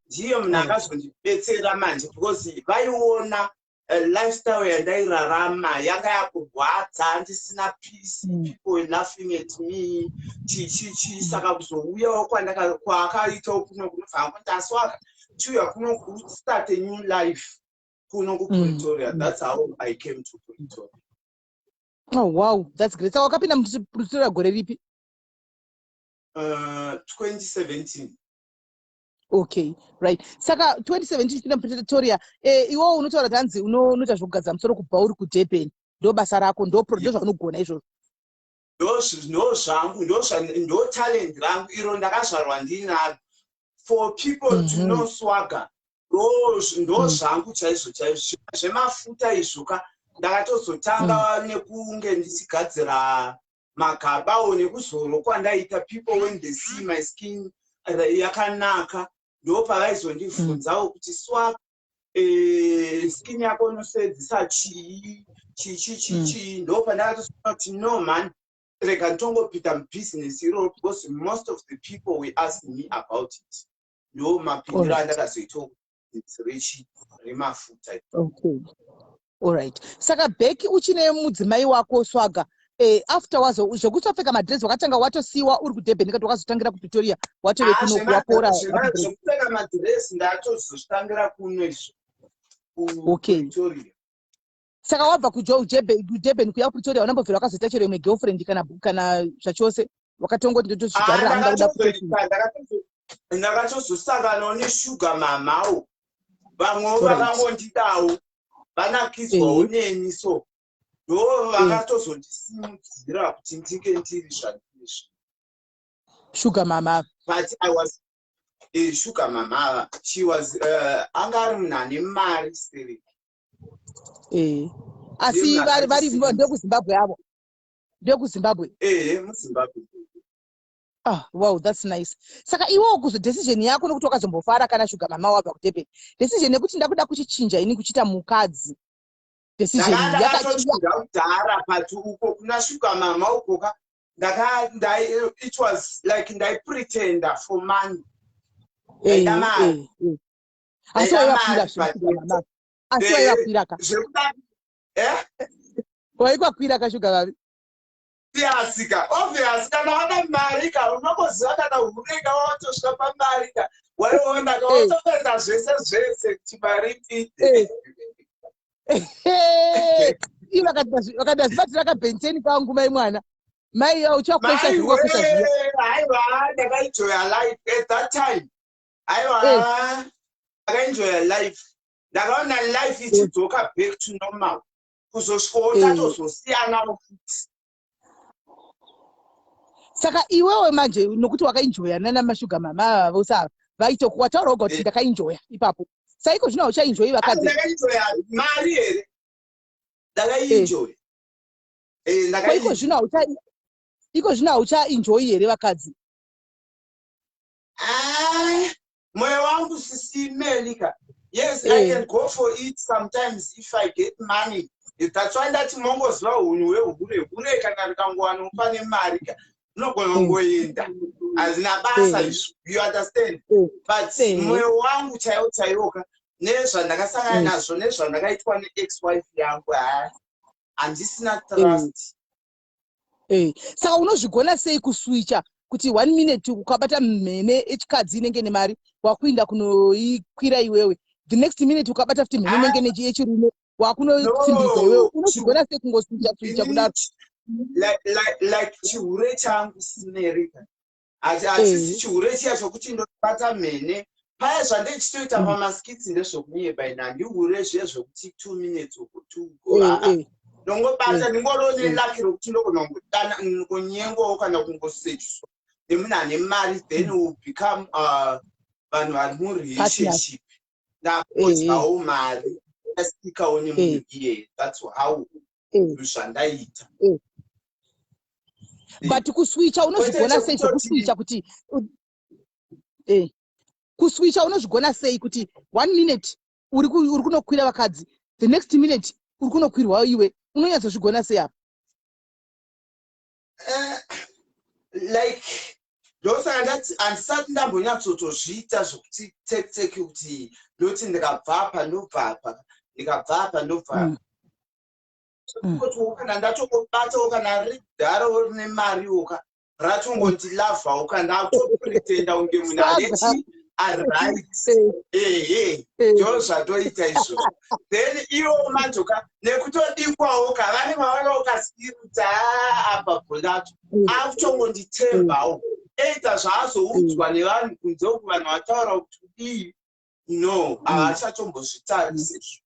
D: Ndiye munhu akazondibetsera manje, because vaiona lifestyle yandairarama yanga yakurwadza, ndisina peace. People were laughing at me, chi chi chi. Saka kuzouyawo kwaakaitawo kuno kunobva kuti aswaka, chiuya kuno, start a new life kuno kuPretoria. That's how I came to Pretoria.
A: Oh wow, that's great. Saka wakapinda muPretoria gore ripi?
D: 2017.
A: Okay, right. Saka 2017 uchipinda muPretoria, iwowo unotaura kuti hanzi unoita zvokugadzira musoro kubva uri kuDurban. Ndo basa rako, ndo zvaunogona izvozvo?
D: Ndo zvangu, ndo talent rangu iro ndakazvarwa ndinaro. For people to know Swagger, ndo zvangu chaizvo chaizvo. Zvemafuta izvoka ndakatozotanga nekunge ndichigadzira magabawo nekuzoro kwandaita. People, when they see my skin yakanaka, ndo pavaizondibvunzawo kuti, "Swag, skin yako unosedzisa chii, chii chii chii?" Chii. Ndo pandakatozoona kuti no man, rega nditongopinda mubhizinesi iroro, because most of the people were asking me about it. Ndo mapindiro andakazoitawo bhizinesi rechi remafuta.
A: Okay, alright. Saka bheki uchine mudzimai wako, Swagger, after wazo zvokusapfeka madhirezi wakatanga watosiyiwa uri kuDurban, kati wakazotangira kuPretoria watove
D: Ah,
A: kuno wapora?
D: Zvekupfeka madhirezi ndatozozvitangira kuno izvo, kuPretoria.
A: Saka wabva kuDurban kuya kuPretoria, unambobvira wakazoita chero imwe girlfriend kana zvachose? Wakatongoti ndotozvigarira,
D: Ah,
A: hamuna kuda
D: ndakatozosanganawo nesugar mamawo, vamwewo vakangondidawo, vanakidzwawo neni, so ndo vakatozondisimudzira kuti ndinge ndiri zvandizvi.
A: Sugar mama?
D: But I was a sugar mama. She was anga ari munhu ane mari stereki.
A: Asi
D: Ndiye munhu
A: vari
D: akandisimudzira.
A: NdekuZimbabwe avo, ndekuZimbabwe?
D: Ehe, muZimbabwe.
A: Ah, wow, that's nice. Saka iwewo kuzo decision yako, nokuti wakazombofara kana sugar mama wabva kuDurban, decision yekuti ndakuda kuchichinja ini kuchiita mukadzi, decision
D: Ndaka
A: ndakatochinja
D: ndakatochinja kudhara, but uko kuna sugar mama ukoka it was like ndaipretenda for money. Ndaida mari.
A: Asi
D: Ndaida
A: waivakwira
D: mari,
A: sugar mama? Asi waivakwira ka?
D: Zvekuda eh?
A: Waikwakwira ka sugar mami?
D: Obvious ka, obvious. Kana wana mari ka, unongoziva kana hureka watosvika pamari ka, waiona ka, watopedza zvese zvese kuti mari ipinde.
A: Iye vakati azibatira kabhenteni kangu, mai mwana, mai uchakwesha zviri wakwesha zviya.
D: Aiwa, ndakaenjoya life at that time. Aiwa, ndakaenjoya life. Ndakaona life ichidzoka back to normal, kuzosvikawo tatozosiyanawo futi.
A: Saka iwewe manje, nokuti wakaenjoya nana masugar mama ava vose ava, vaito wataura woga kuti ndakaenjoya ipapo, saiko zvino hauchaenjoyi vakadzi?
D: Ndakaenjoya mari here? Ndakaienjoya.
A: Ko iko zvino hauchaenjoyi here vakadzi?
D: Ah, moyo wangu, sisi Melika, yes, I can go for it sometimes if I get money. That's why ndati mongoziva hunhu hwehure. Hure kana rikangowana pane mari ka, unogona kungoenda, hazina basa izvo, you understand? But moyo wangu chaiwo chaiwoka, nezvandakasangana nazvo, nezvandakaitwa neex wife yangu, ha, handisina trust.
A: Saka unozvigona sei kuswicha kuti one minute ukabata mhene yechikadzi inenge nemari, wakuinda kunoikwira iwewe, the next minute ukabata futi mhene inenge yechirume, wakunotsimbidza iwewe? Unozvigona sei kungoswicha swicha kudaro?
D: Like chihure changu, sinerika, hachisi chihure chiya chokuti ndobata mhene paya. Zvandichitoita pamaskits ndezvokunyeba. Ina handihure zviye zvokuti 2 minutes uko two. Ndongobata, ndingoriwo nelucky rokuti ndogona kungodana kunyengawo kana kungosechiswa nemunhu ane mari, then will become vanhu vari murelationship, ndakodyawo mari, ndasikawo nemunhu iyeye. That's how. Zvandaita.
A: But kuswicha unozvigona sei zvekuswicha kuti kuswicha unozvigona sei kuti one minute uri kunokwira vakadzi, the next minute uri kunokwirwa iwe, unonyatsozvigona sei apa?
D: Like ndosaka ndati handisati ndambonyatsotozviita zvokuti tek tek kuti ndoti ndikabva apa ndobva apa, ndikabva apa ndobva apa. Kotiwo kana ndatongobatawo kana riri dharawo rine mariwo ka, ratongoti lavhawo ka, ndakutopretenda kunge munhu ane chi aright. Ehe, ndo zvatoita izvozvo. Then iwo manje ka nekutodikwawo ka, vanenge vaonawo kaskiri kuti apa bholato akutongonditembawo either zvaazoudzwa nevanhu kunze uku, vanhu vataura kuti kudii, no, havachatombozvitarisi izvo.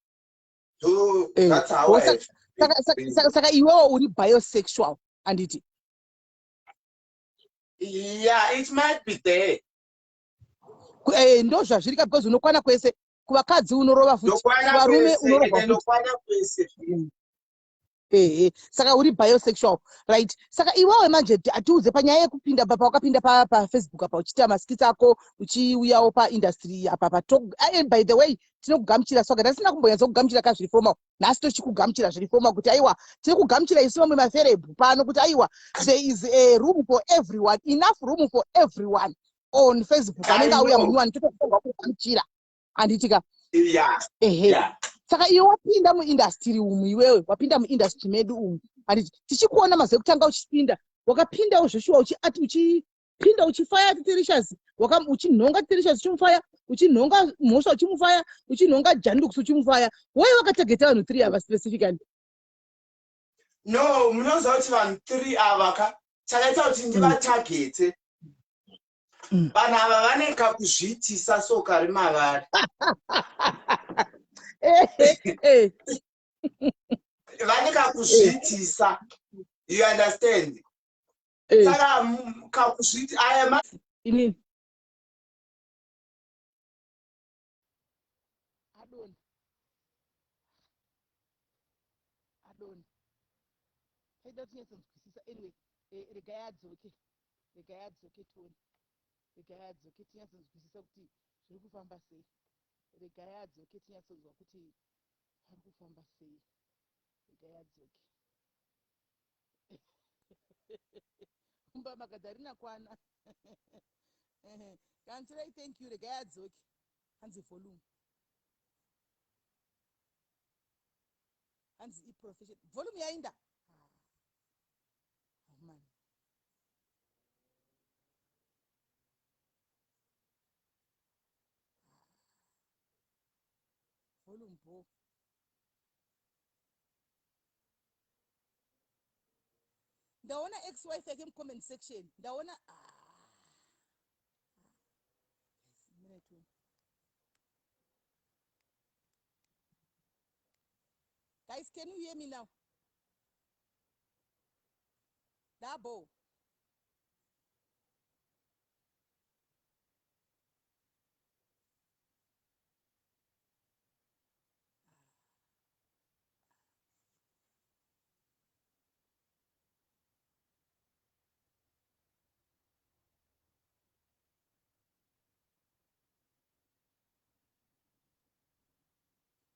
D: So that's how I
A: Saka iwewo uri bisexual, handiti?
D: Yeah, it might be there.
A: Ndo zvazviri ka, because unokwana kwese. Kuvakadzi unorova futi,
D: Ndokwana
A: kuvarume
D: kwese,
A: unorova
D: ende
A: futi.
D: Ndokwana kwese.
A: Ehe, saka uri bisexual, right? Saka iwewe manje atiudze panyaya yekupinda pawakapinda paFacebook apa uchiita maskits ako, uchiuyawo paindustry apa patalk. And by the way, tinokugamuchira swaga. Tasina kumbonyatsa kugamuchira ka zviri formal. Nhasi tochikugamuchira zviri formal kuti aiwa, tiri kugamuchira isu vamwe maferebhu pano kuti aiwa, there is a room for everyone, enough room for everyone on Facebook. Anenge auya munyuwani totofanirwa kugamuchira, handiti ka?
D: Yeah.
A: Ehe.
D: Yeah.
A: Saka iwe wapinda muindustry umu, iwewe wapinda muindustry medu umu, handiti? Tichikuona mazuva ekutanga uchipinda, wakapindawo zveshuwa uchiati uchipinda uchifaya Titerishas, uchinhonga Titerishas uchimufaya, uchinhonga Mhosva uchimufaya, uchinhonga Jandux uchimufaya. Wai wakatargeta vanhu three ava specifically?
D: No, munoziva kuti vanhu three ava ka, chakaita kuti ndivatargete, vanhu ava vane kakuzviitisa so kari mavari. Vane kakuzviitisa, you understand? Saka kakuzviiti aya
A: Inini adoni adoni aida kuti tinyatsonzwisisa. Anyway, regai adzoke, regai adzoke tione, regai adzoke tinyatsonzwisisa kuti zviri kufamba sei. Regai adzoke tinyatsonzwa kuti pari kufamba sei. Regai adzoke. Kumba makadharina kwana kanzirai. Thank you. Regai adzoke. Hanzi volume, hanzi iprofession volume yainda. Ah, man, volume bo. Ndaona ex wife yake mucomment section, ndaona. Ah. Guys, minute one. Guys, can you hear me now? Dabo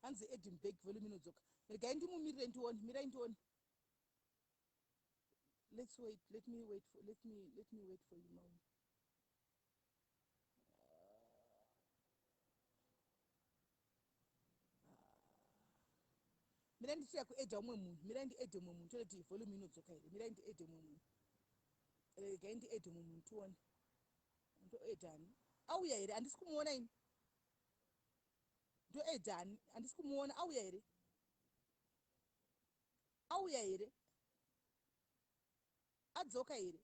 A: hanzi Edinburgh volume inodzoka. Regai ndimumirire ndione, mirai ndione. Let's wait, let me wait for, let me wait for you now. Mirai ndichiya kuadda umwe munhu, mirai ndiadde umwe munhu tione kuti volume inodzoka here. Mirai ndiadde umwe munhu, regai ndiadde umwe munhu tione. Ndoadda ani? Auya here? Handisi kumuona ini. Ndoadda ani? Handisi kumuona. Auya here? Auya here? Adzoka here?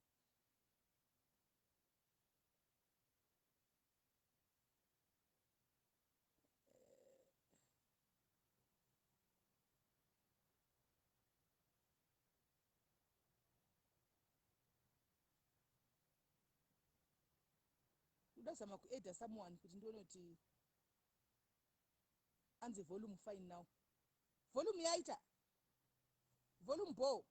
A: Ndozama kuadda someone kuti ndione kuti anzi volume fine now. Volume yaita. Volume bho.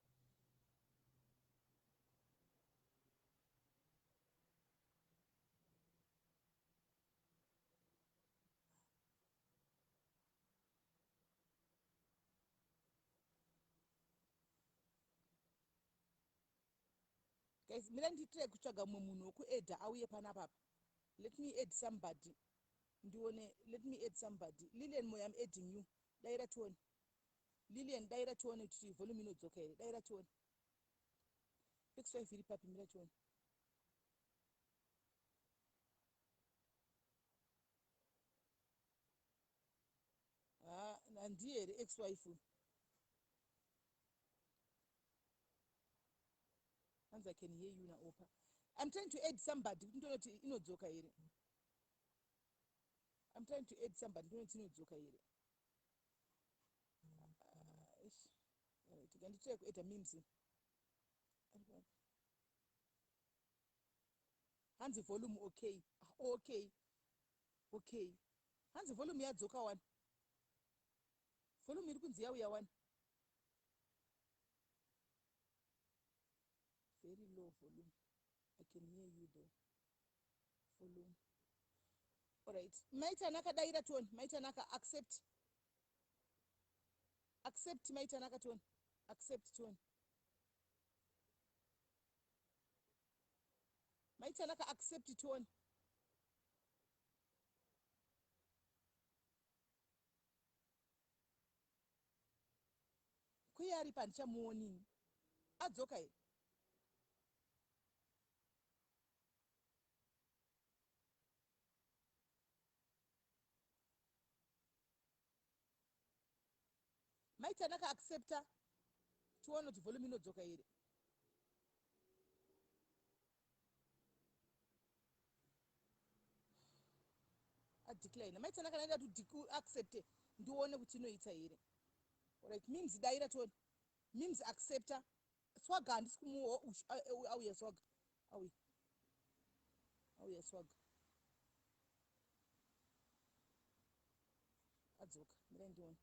A: Guys, mira nditire kutsvaga mumwe munhu wekuedha auye panapapa. Let me add somebody. Ndione, let me add somebody. Lilian Moyo, I'm adding you. Daira tione. Lilian, daira tione kuti volume inodzoka here. Daira tione. X5 iri papi? Mira tione. Ha, handiye here ex-wife? Hanzi I can hear you naOpa. I'm trying to add somebody kuti ndione kuti inodzoka here. I'm trying to add somebody ndione kuti inodzoka here. Ah, eish. Alright, nganditry kuadda memes. Hanzi volume okay. Ah, okay. Okay. Hanzi volume yadzoka wani. Volume iri kunzi yauya wani. Very low volume. I can hear you though. Volume. Alright. Maitanaka daira tione. Maitanaka accept. Accept Maitanaka tione. Accept tione. Maitanaka accept tione. Kuye ari pandichamuonini. Adzoka here? Maitanaka accepta tione kuti volume inodzoka here. Adecline. Maitanaka ndaida kuti accepte ndione kuti inoita here. Alright, memes daira tione. Memes accepta. Swaga handisi kumuwa auya swaga. Auya. Auya swaga. Adzoka. Mirai ndione.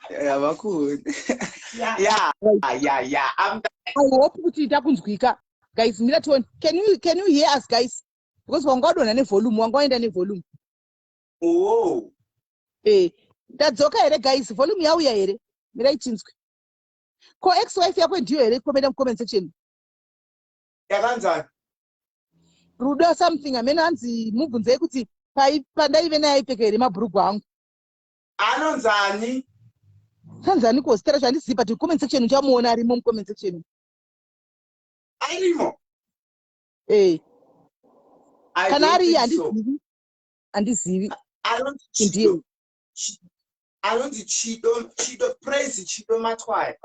D: Yavakhona. Yeah, yeah. I'm
A: I hope kuti takunzwika. Guys, mira tione. Can you hear us guys? Because wanga wadonha nevolume, wanga waenda nevolume.
D: Oh.
A: Eh, ndadzoka here guys? Volume yauya here? Mirai chinzwe. Ko ex wife yako ndiyo here comment mu comment section?
D: Yakanzani?
A: Rudo something amene hanzi mubvunzei kuti pandaive naye aipfeka here mabhurugwa angu.
D: Anonzani?
A: Hanzani ko zita racho handizivi, but comment section uchamuona arimo mu comment section.
D: Arimo.
A: Eh,
D: I
A: kana
D: don't
A: ari iye
D: think so.
A: handizivi. Handizivi.
D: Anonzi
A: Ndiye.
D: Chido. Anonzi Chido, Chido, Praise Chido Matwaya.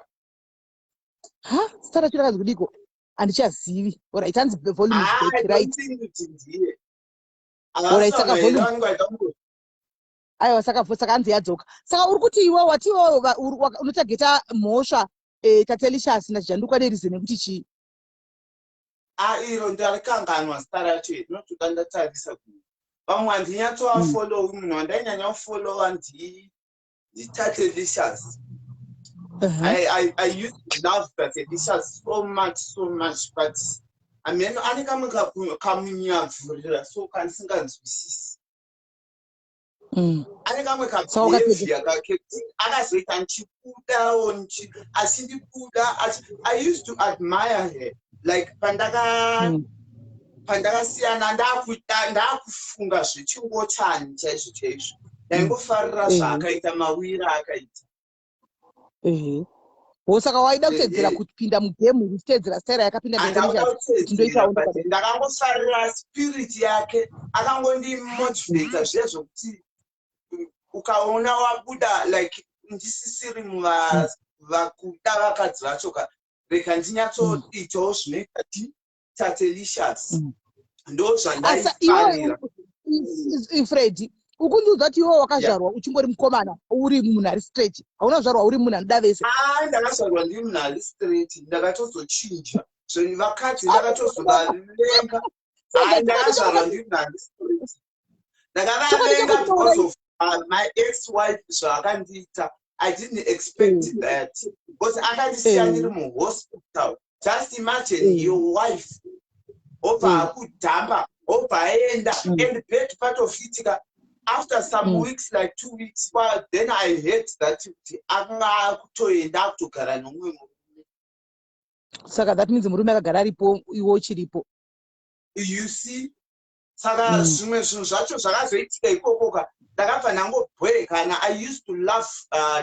A: Ha, zita racho rakanzi kudiko? Handichazivi. Alright, hanzi volume is
D: Ah, I
A: back,
D: don't
A: right?
D: think kuti ndiye.
A: Alright, saka
D: Havasi vanhu
A: volume
D: vanenge vaida
A: Aiwa, saka hanzi yadzoka. Saka uri kuti iwe wati iwe unotageta mhosva Tatelicious naJanduka nereason yekuti chii?
D: Ah, iro ndarikanganwa zita racho, rinotoda ndatarisa kuti vamwe handinyatsovafollowi. Munhu wandainyanya kufollowa ndiTatelicious. I used to love Tatelicious so much, so much, but ameno ane kamwe kamunyabvurira so kandisinganzwisisi. Ane kamwe
A: Saka wakapedza-
D: kabehaviour kake akazoita ndichibudawo achindibuda I used to admire her like pandaka pandakasiyana ndakufunga zvechingochani chaizvo chaizvo, ndaingofarira zvaakaita, mawira akaita.
A: Ehe. Wo saka waida kutedzera kupinda mugame uchitedzera style yakapinda
D: Handauda
A: Tatelicious kuti ndoitawo
D: kutedzera, but
A: ndakadai.
D: ndakangofarira spirit yake, akangondimotivata zviya zvokuti ukaona wabuda like ndisisiri vakuda vakadzi vacho ka, rega ndinyatsoitawo zvinoita Tatelicious. Ndo
A: Asa iwe
D: zvandaifarira.
A: Freddy, ukundiudza kuti iwe wakazvarwa uchingori mukomana uri munhu ari straight, hauna kuzvarwa uri munhu anoda vese?
D: Ah, ndakazvarwa ndiri munhu ari straight, ndakatozochinja zvo vakadzi ndakatozovavenga. Hai, ndakazvarwa ndiri munhu ari straight, ndakavavenga because of my ex wife zvaakandiita. I didn't expect that because akandisiya ndiri muhospital. Just imagine your wife obva akudhamba, obva aenda. And bad part of it ka, after some weeks, like 2 weeks, well, then I heard that kuti anga akutoenda, akutogara nomumwe murume.
A: Saka that means murume akagara aripo, iwe uchiripo.
D: You see, saka zvimwe zvinhu zvacho zvakazoitika ikoko ka, ndakabva ndangobwekana. I used to love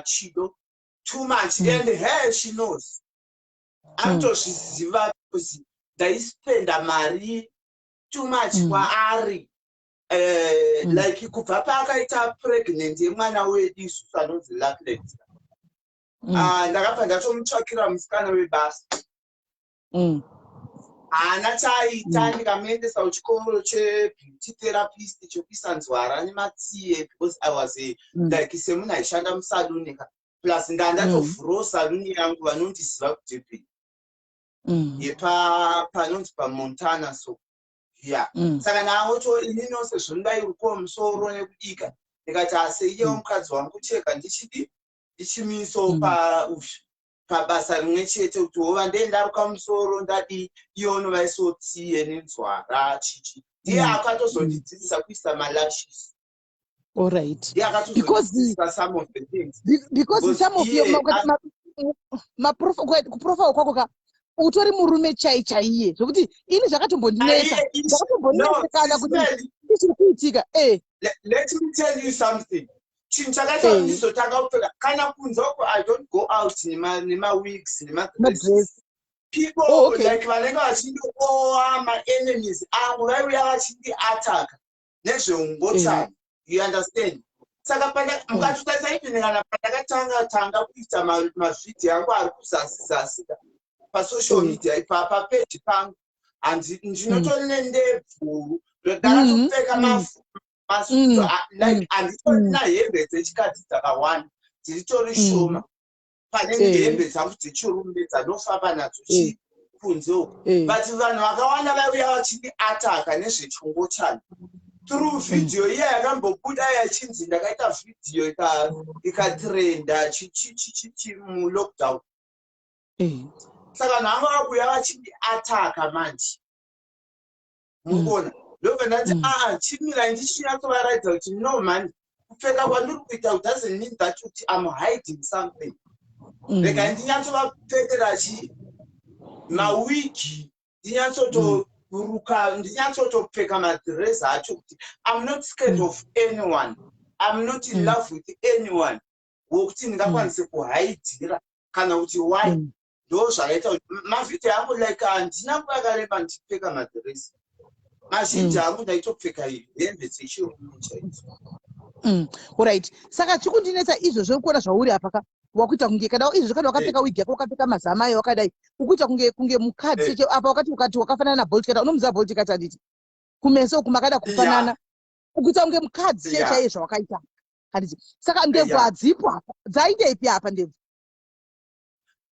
D: Chido too much and her, she knows, anotozviziva because ndaispenda mari too much kwaari. Like kubva paakaita pregnant yemwana wedu isusu anonzi Lucklet, ndakabva ndatomutsvakira musikana webasa. Haana chaaita. Ndikamuendesa kuchikoro chebeauty therapist, chekuisa nzwara nematsiye, because I was a like semunhu aishanda musaluni ka, plus ndandatovhurawo saluni yangu, vanondiziva kuDurban, yepa panonzi paMontana. So yeah, saka ndaangoto inini sezvo ndairukawo musoro nekudika, ndikati ase iyewo mukadzi wangu chega ndichidi ndichimisawo pabasa rimwe chete, kuti wova ndee ndaruka musoro, ndadii, iye unovaisawo tsiye nenzwara chichi. Ndiye akatozondidzidzisa kuisa malashes. Ndiye akatozondidzidzisa some of the things.
A: Because
D: Because
A: some of your kuprofile kwako ka, utori murume chai chaiye, zvokuti ini zvakatombondinetsa. Ndakatombonetsekana kuti chiri kuitika.
D: Let me tell you something. Chinhu chakaita kuti ndizotanga kupfeka kana kunze uko, I don't go out nemawigs, nemadresses.
A: Madress.
D: People like vanenge vachindioa, maenemies angu vaiuya vachindiataka nezveungochani, you understand? Saka mukatotarisa, even kana pandakatanga tanga kuita mavhidhiyo angu ari kuzasi zasi ka, pasocial media ipapa, peji pangu, handi ndinotori nendebvu, ndakatopfeka masutu, like handitorina hembe dzechikadzi dzakawanda, dziritori shoma pane hembe dzangu dzechirume dzandofamba nadzo chi kunze uko. But vanhu vakawanda vaiuya vachindiataka nezvechongochani through video iya yakambobuda yachinzi ndakaita vhidhiyo ikatrenda chichichichichi mulockdown. Saka vanhu vanga vakuuya vachindiataka manje, murikuona? Ndobva ndati, aa, chimirai ndichinyatsovaratidza kuti no man, kupfeka kwandiri kuita doesn't mean that kuti I'm hiding something. Rega ndinyatsovapfekera chi mawigi, ndinyatsotoruka, ndinyatsotopfeka madhirezi acho, kuti I'm not scared of anyone, I'm not in love with anyone wokuti ndingakwanise kuhaidhira kana kuti why. Ndo zvakaita kuti mavhidhiyo angu, like handina nguva yakareba ndichipfeka madhirezi mazhinji angu, ndaitopfeka hembe dzechirume chaidzo.
A: Alright, saka chikundinetsa izvozvo kuona zvauri apa ka, wakuita kunge kana izvozvo, kana wakapfeka wigi yako, wakapfeka mazama ayo wakadai, ukuita kunge mukadzi. Apa wakati wakafanana naBolt Cutter. Unomuziva Bolt Cutter, handiti? Kumeso uku makada kufanana, ukuita kunge mukadzi chaiye zvawakaita, handiti? Saka ndebvu hadzipo apa, dzaindeipi apa ndebvu?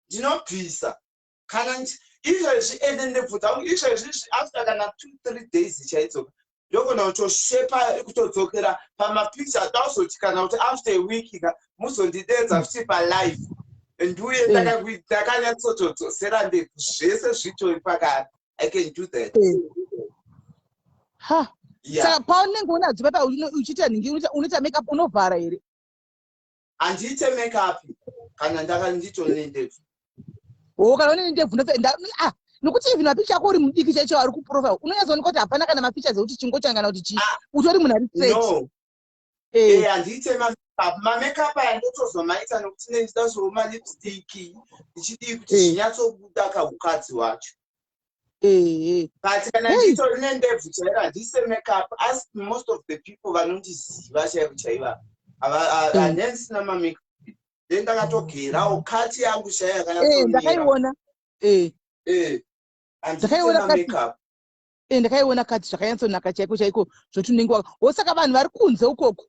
D: Ndinobvisa kana izvezvi, ende ndebvu dzangu izvezvi after kana 2-3 days chaidzoka, ndogona kutoshepa kutodzokera pamapicture. Dauzoti kana kuti after a week ka, muzondidedza futi palive, ndiuye ndakanyatsotodzosera ndebvu, zvese zvitori pakare. I can do that.
A: Ha. Saka paunenge unadzo papa, uchiita nhingi, unoita makeup, unovhara here?
D: Handiite makeup kana ndaka nditori nendebvu.
A: O, kana une ndebvu, ah, nokuti even mapicha ako uri mudiki chaicho ari kuprofile, unonyatsooneka kuti hapana kana mafeatures ekuti chingochani kana kuti chii.
D: Ah,
A: utori munhu ari straight.
D: No. Handiite mamakeup. Mamakeup aya ndotozomaita nokuti ne ndida kuzowo malipstick, ndichidii, kuti zvinyatsobuda kaukadzi wacho. But kana nditori nendebvu chairo, handiise makeup. Ask most of the people vanondiziva chaivo chaiva, handisina mamakeup, then ndakatogerawo kati yangu chaiyo yakanyatsomira.
A: Ndakaiona.
D: Handiite
A: Ndakaiona kati.
D: mamakeup.
A: Ndakaiona kati zvakanyatsonaka chaiko chaiko, zvoti unenge wosaka vanhu vari kunze ukoko,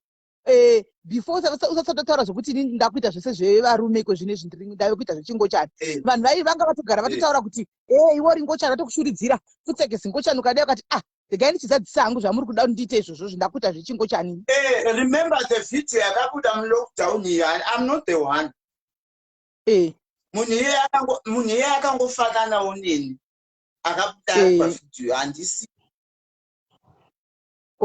A: before usati wataura zvokuti inini ndakuita zvese zvevarume iko zvinezvi, ndave kuita zvechingochani, vanhu vai vanga vatogara vatotaura kuti e, iwe uri ngochani, vatokushuridzira pfutseke zingochani, ukadai ukati ah. Regai ndichizadzisa hangu zvamuri kuda kuti ndiite izvozvozvo, ndakuita zvechingochani.
D: Remember the video yakabuda mulockdown iyi? I'm not the one. Munhu iye akangofananawo neni akabuda ari pavideo, handisi.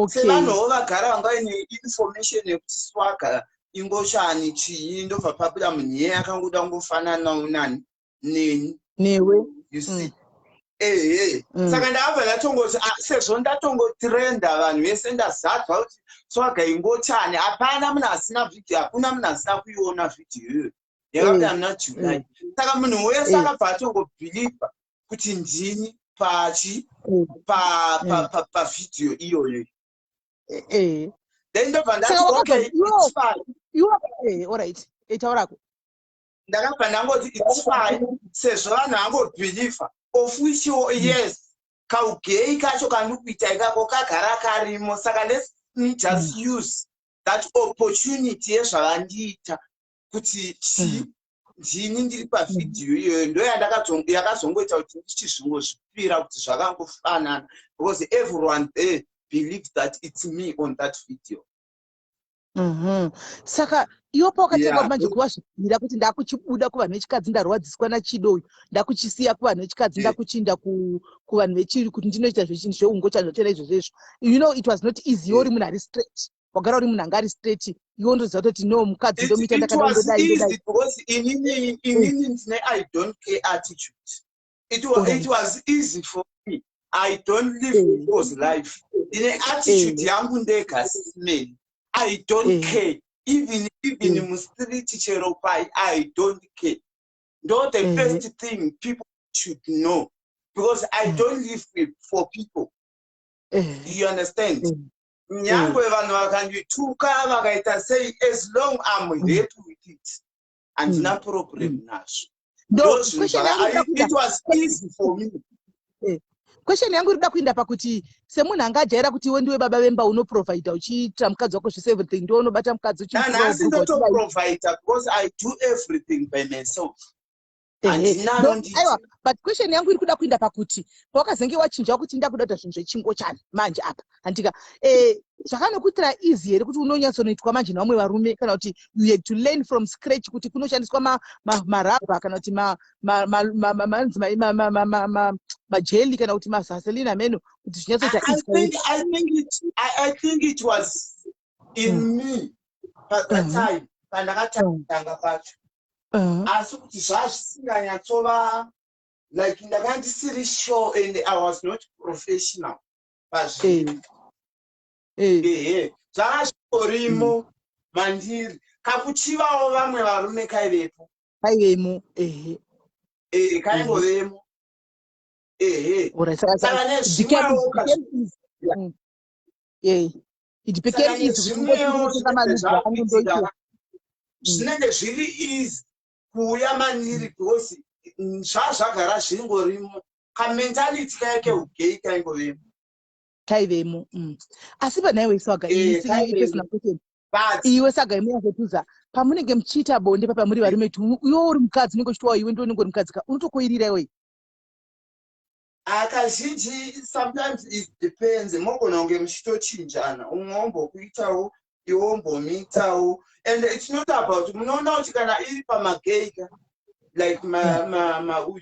D: Sevanhuwo vagara vanga vaine information yekuti Swaga ingochani chii, ndobva pabuda munhu iye akangoda kungofananawo nani, neni.
A: Newe.
D: You see? Ehe. Saka ndakabva ndatongoti, ah, sezvo ndatongotrenda, vanhu vese ndazadzwa kuti Swaga ingochani, hapana munhu asina vhidhiyo, hakuna munhu asina kuiona vhidhiyo iyoyo yakabuda muna July. Saka munhu wese akabva atongobhilivha kuti ndini pachi pavhidhiyo iyoyo. Then ndobva ndati,
A: Saka
D: okay, it's fine.
A: Iwe, alright, taurako.
D: Ndakabva ndangoti it's fine, sezvo vanhu vangobhilivha, of which, yes, kaugay kacho kandiri kuita ikako kagara karimo. Saka let me just use that opportunity yezvavandiita kuti chi ndini ndiri pavhidhiyo iyoyo. Ndo yakazongoita kuti ndichizvingozvipira kuti zvakangofanana, because everyone there believed that it's me on that video.
A: Saka iwe pawakatanga manje kuva zvipira kuti ndakuchibuda kuvanhu vechikadzi, ndarwadziswa naChido uyu, ndakuchisiya kuvanhu vechikadzi, ndakuchinda kuvanhu vechiri kuti ndinoita zveungochani zvachona izvozvo izvo, it was not easy. Iwe uri munhu ari straight, wagara uri munhu anga ari straight, iwe undoziva kutoti no, mukadzi ndomuita.
D: It was easy because inini ndine "I don't care" attitude. It was easy for me. I don't live people's life. Ndine attitude yangu ndega simeni. I don't care, even mustreet, chero pai, I don't care. Ndo the first thing people should know, because I don't live for people. You understand? Nyangwe vanhu vakandituka, vakaita sei, as long I'm happy with it, handina problem nazvo.
A: Ndo
D: Ndo zvinhu
A: question yangu iri kuda
D: it was easy for me.
A: Question yangu iri kuda kuinda pakuti semunhu anga ajaira kuti iwe ndiwe baba vemba, unoprovhaidha, uchiitira mukadzi wako zvese, everything, ndiwe unobata mukadzi.
D: Nanhasi ndotoprovhaidha because I do everything by myself. Handina anonditi.
A: Aiwa, but question yangu iri kuda kuinda pakuti pawakazenge wachinja kuti ndakuda kuita zvinhu zvechingochani manje apa, handika zvakanokuitira easy here kuti unonyatsonoitwa manje nevamwe varume, kana kuti you had to learn from scratch kuti kunoshandiswa marabha, kana kuti manzi majeli, kana kuti maVaseline ameno, kuti zvinyatsoita
D: I
A: easy?
D: think I think it I, I think it was in me patime pandakatanga pacho, asi kuti zvazvisinganyatsova like ndanga ndisiri sure and I was not professional pazvinhu. Ehe, zvanga zvingorimo mandiri, kakuchivawo vamwe varume kaivepo.
A: Kaivemo, ehe.
D: Ee, kaingovemo, ehe.
A: Alright, saka
D: Saka nezvimwewo
A: it became easy. Yeah. It became
D: Saka
A: easy kuti
D: nezvimwewo
A: ungotenga
D: zvinenge
A: malubhu angu
D: zvakuitika,
A: ndoita.
D: zvinenge zviri easy kuuya mandiri because zvazvagara zvingorimo, kamentality kaya keugay kaingovemo.
A: Kaivemo. Asi panaiwe, Swaga,
D: Kaivemo.
A: Personal question.
D: But
A: Iwe Swaga, imuyazotuza pamunenge muchiita bonde papa muri varume tu, iwe uri mukadzi unenge uchitowa, iwe ndiwe unenge uri mukadzi ka, unotokoirira iwe?
D: Ah, kazhinji sometimes it depends, mogona kunge muchitochinjana, umwe wombokuitawo, iwe wombomuitawo, and it's not about, munoona kuti kana iri pamagay ka, like mauyu,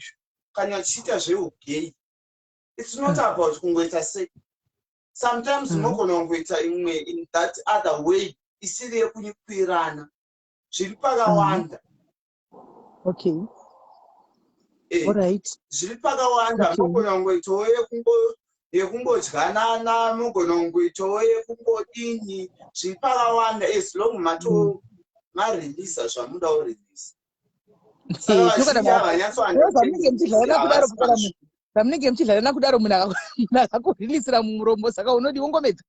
D: kana tichiita zveugay, it's not about kungoita sei. Sometimes munogona kungoita imwe in that other way isiri yekunyikwirana, zviri pakawanda. Zviri pakawanda. Munogona kungoitawo yekungodyanana, munogona kungoitawo yekungodini, zviri pakawanda, as long mato mareleasa zvamuda kureleasa. Saka vazhinji
A: Zvamunenge muchidlarana kudaro,
D: havanyatsoandahavasi.
A: Kudaro zvamunenge muchidlarana kudaro, munhu akakureleasira mumuromo, saka unodi wongomedza?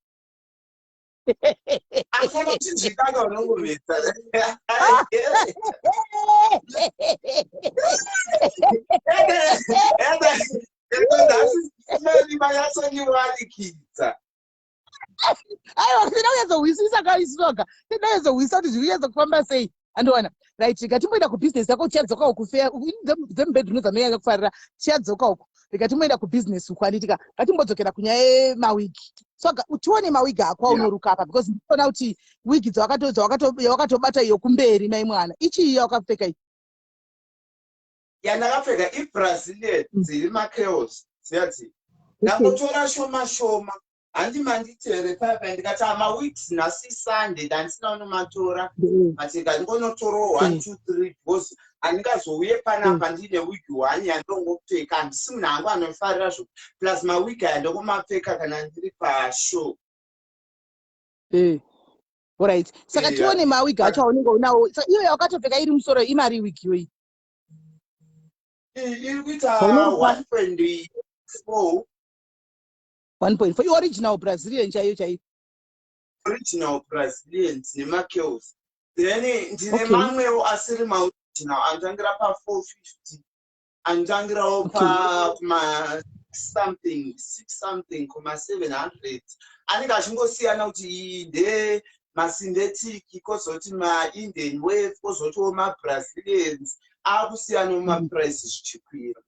D: Asi uchizvikanga unongomedza. Ende manyatsondiwanikidza.
A: Aiwa, tinoda kunyatsohwisisa kaisuka, tinoda kunyatsohwisisa kuti zviri kunyatsokufamba sei, andiwana. Right, ngatimboenda kubhizinesi yako, tichadzoka uku. Feya dzemubedroom dzanonyanya kufarira, tichadzoka uku. Rega timboenda kubusiness uku, handitika? Ngatimbodzokera kunyaya yemawigi. So tione mawigi ako aunoruka apa, because ndikuona kuti wigi dzawakatobata iyo kumberi, mai mwana, ichii yawakapfeka iyi?
D: Yandakapfeka iBrazilian, dziri macurls dziya dzi ndangotora shoma shoma. Handi manditere paipa, ndikati amawigs nhasi Sunday, ndandisina kunomatora, but ndingonotorawo one, two, three, because handingazouye panapa ndine wig one yandongopfeka. Handisi munhu angu anofarira zvo, plus mawig aya ndongomapfeka kana ndiri pashow.
A: Alright, saka tione mawig acho aunenge unawo. Saka iyo yawakatopfeka iri musoro, imari wig iyoyi?
D: Iri kuita 1.4.
A: 1.4, ioriginal Brazilian chaiyo chaiyo?
D: Original Brazilian nemacurls. Then ndine mamwewo asiri maoriginal anotangira pa450, anotangirawo pa kuma something, six something, kuma 700. Anenge achingosiyana kuti iyi nde masynthetic, kozoti maIndian wave, kozotiwo maBrazilians, akusiyanawo maprice zvichikwira.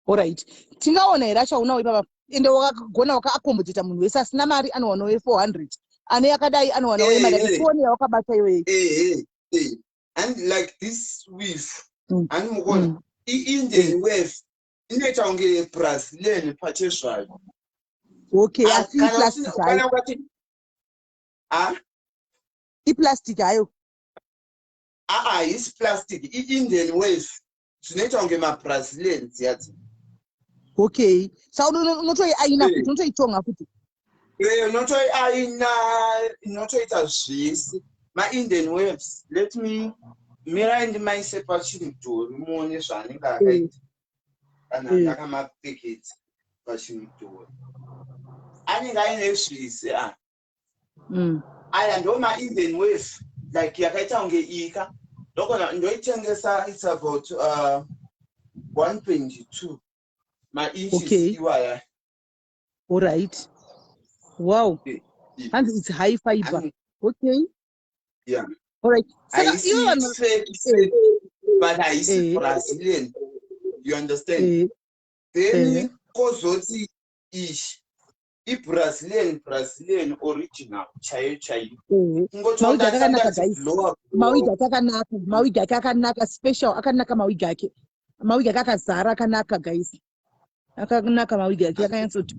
A: Alright, tingaona here achaunawo ipapa? Ende wakagona wakaaccommodata munhu wese. Asina mari anowanawo ye400, ane yakadai anowanawo yemari. Tione yawakabata iyoyi.
D: Ehe, and like this weave, hani mukuona iIndian wave, inoita kunge Brazilian pachezvayo.
A: Okay.
D: Ah,
A: asi
D: kana
A: iplastic hayo?
D: Kana ukati, ah?
A: Iplastic hayo?
D: Aa, haisi plastic, iIndian wave zvinoita kunge maBrazilian dziyadzi.
A: Okay, sa unotoiaina futi, unotoitonga futi?
D: Unotoiaina, inotoita zvese maIndian waves. Let me, mirai ndimaise pachimudhori muone zvaanenge akaita kana ndakamapfekedza pachimudhori. Anenge aine zvese a aya ndo maIndian wave, like yakaita kunge ika ndokona ndoitengesa. It's about 1.2 mainches iwaya.
A: Alright, wow. Hanzi it's high fiber. Okay.
D: Yeah.
A: Alright, saka
D: Haisi
A: ivo vanhu
D: fake fake, but haisi Brazilian, you understand? Then kozoti ishi iBrazilian, Brazilian original chaiyo chaiyo. Kungoti
A: Mawigi akanaka,
D: ndati
A: guys.
D: blower.
A: Mawigi ake akanaka, mawigi ake akanaka, special, akanaka mawigi ake. Mawigi ake akazara, akanaka, guys, akanaka mawigi ake, akanyatsoti.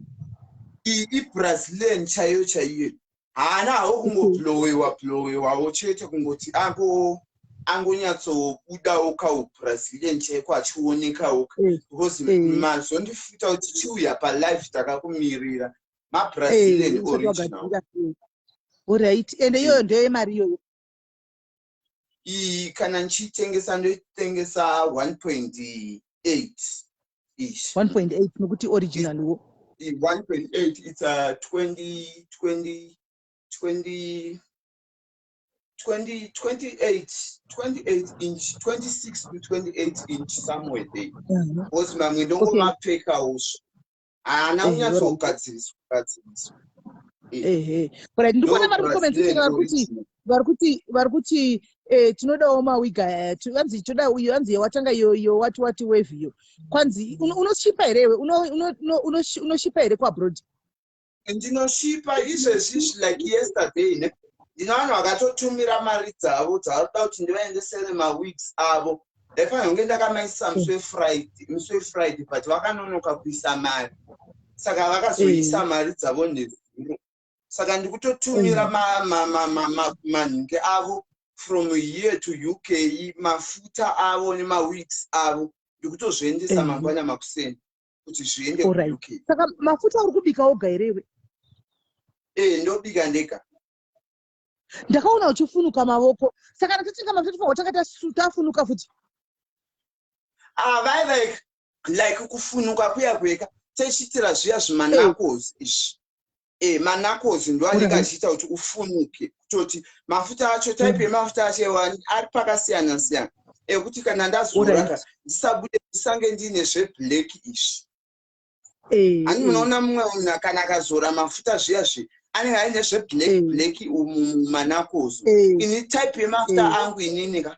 D: Iyi iBrazilian chaiyo chaiyo, haana hawo kungoblowewa blowewawo chete, kungoti angonyatsobudawo kauBrazilian chaiko, achionekawo, because mazondifuta kuti chiuya palive, takakumirira maBrazilian
A: Usati
D: original.
A: wagadzira. Alright, ende iyoyo ndeyemari iyoyo?
D: Iyi kana ndichitengesa, ndoitengesa 1.8 ish.
A: 1.8, nokuti original wo.
D: 1.8, it's a 20 20 20 20 28 28 inch, 26 to 28 inch, somewhere there, because mamwe ndongomapfekawo, haana kunyatsogadziriswa gadziriswa.
A: Ehe, alright, ndikuona vari mucomment section vari kuti tinodawo mawiga aya. Vanzi toda uyo, hanzi watanga iyo iyo wati wati wave iyo. Kwanzi unoshipa here iwe? Unoshipa here kuabroad?
D: Ndinoshipa izvezvi, like yesterday ne ndine vanhu vakatotumira mari dzavo dzavari kuda kuti ndivaendesere mawigs avo. Ndaifanira kunge ndakamaisa musi weFriday, but vakanonoka kuisa mari, saka vakazoisa mari dzavo nezuro. Saka ndikutotumira manhingi avo from here to UK, mafuta avo nemawigs avo, ndikutozviendesa mangwana makuseni kuti zviende kuUK.
A: Saka mafuta uri kubika woga here iwe?
D: E, ndobika ndega.
A: Ndakaona uchifunuka mavoko, saka kana tatenga mafuta tofanirwa tanga tafunuka futi?
D: Ah, vai like kufunuka kuya kweka techitira zviya zvimanacos izvi. Manacos ndo anenge achiita kuti ufunuke, kutoti mafuta acho, type yemafuta acho ari pakasiyana siyana, ekuti kana ndazora ndisabude, ndisange ndiine zveblack izvi. Hani munoona mumwe munhu kana akazora mafuta zviya zvi anenge aine zveblack black umu mumanakozo. Ini type yemafuta angu inini ka,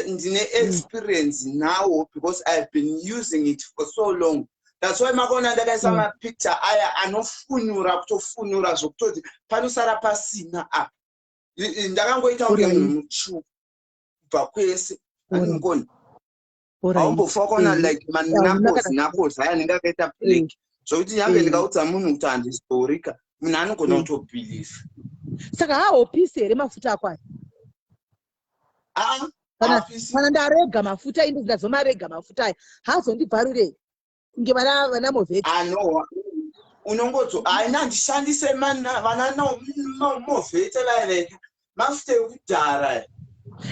D: ndine experience now because I've been using it for so long. That's why makaona ndakaisa mapicture aya anofunyura, kutofunyura zvokutoti panosara pasina apa. Ndakangoita kunge munhu mutsvuku kubva kwese, andimukoni. Haumbofa wakaona like manakos nakos aya anenge akaita black, zvokuti nyange ndikaudza munhu kuti handizorika, munhu anogona kutobhilivha.
A: Saka haopisi here mafuta ako aya?
D: Aa.
A: Kana ndarega mafuta, indi ndazomarega mafuta aya, haazondibvarurei kunge vana movheti?
D: Anowa unongodzo haina, handishandise vana movhete vaya veka, mafuta ekudhara.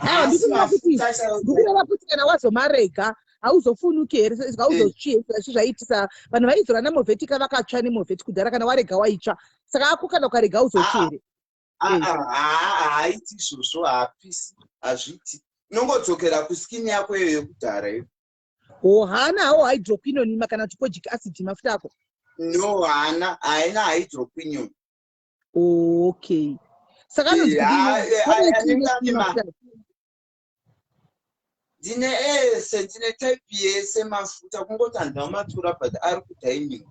A: Aiwa, ndikureva kuti kana wazomarega hauzofunuki here, hauzotsvi here zvaiitisa vanhu vaizora namovhetika vakatsva nemovheti kudhara? Kana warega waitsva, saka ako kana ukarega hauzotsvi here?
D: Haaiti izvozvo, haapisi, hazviiti. Unongodzokera kuskin yako iyo yekudhara iyo.
A: O, haana hawo hydroquinone kana kuti kojic acid mafuta ako?
D: No, haana, haina hydroquinone.
A: Okay, saka anonzi kudini?
D: Ndine ese, ndine type yese mafuta, kungoti handina matura, but ari kudining.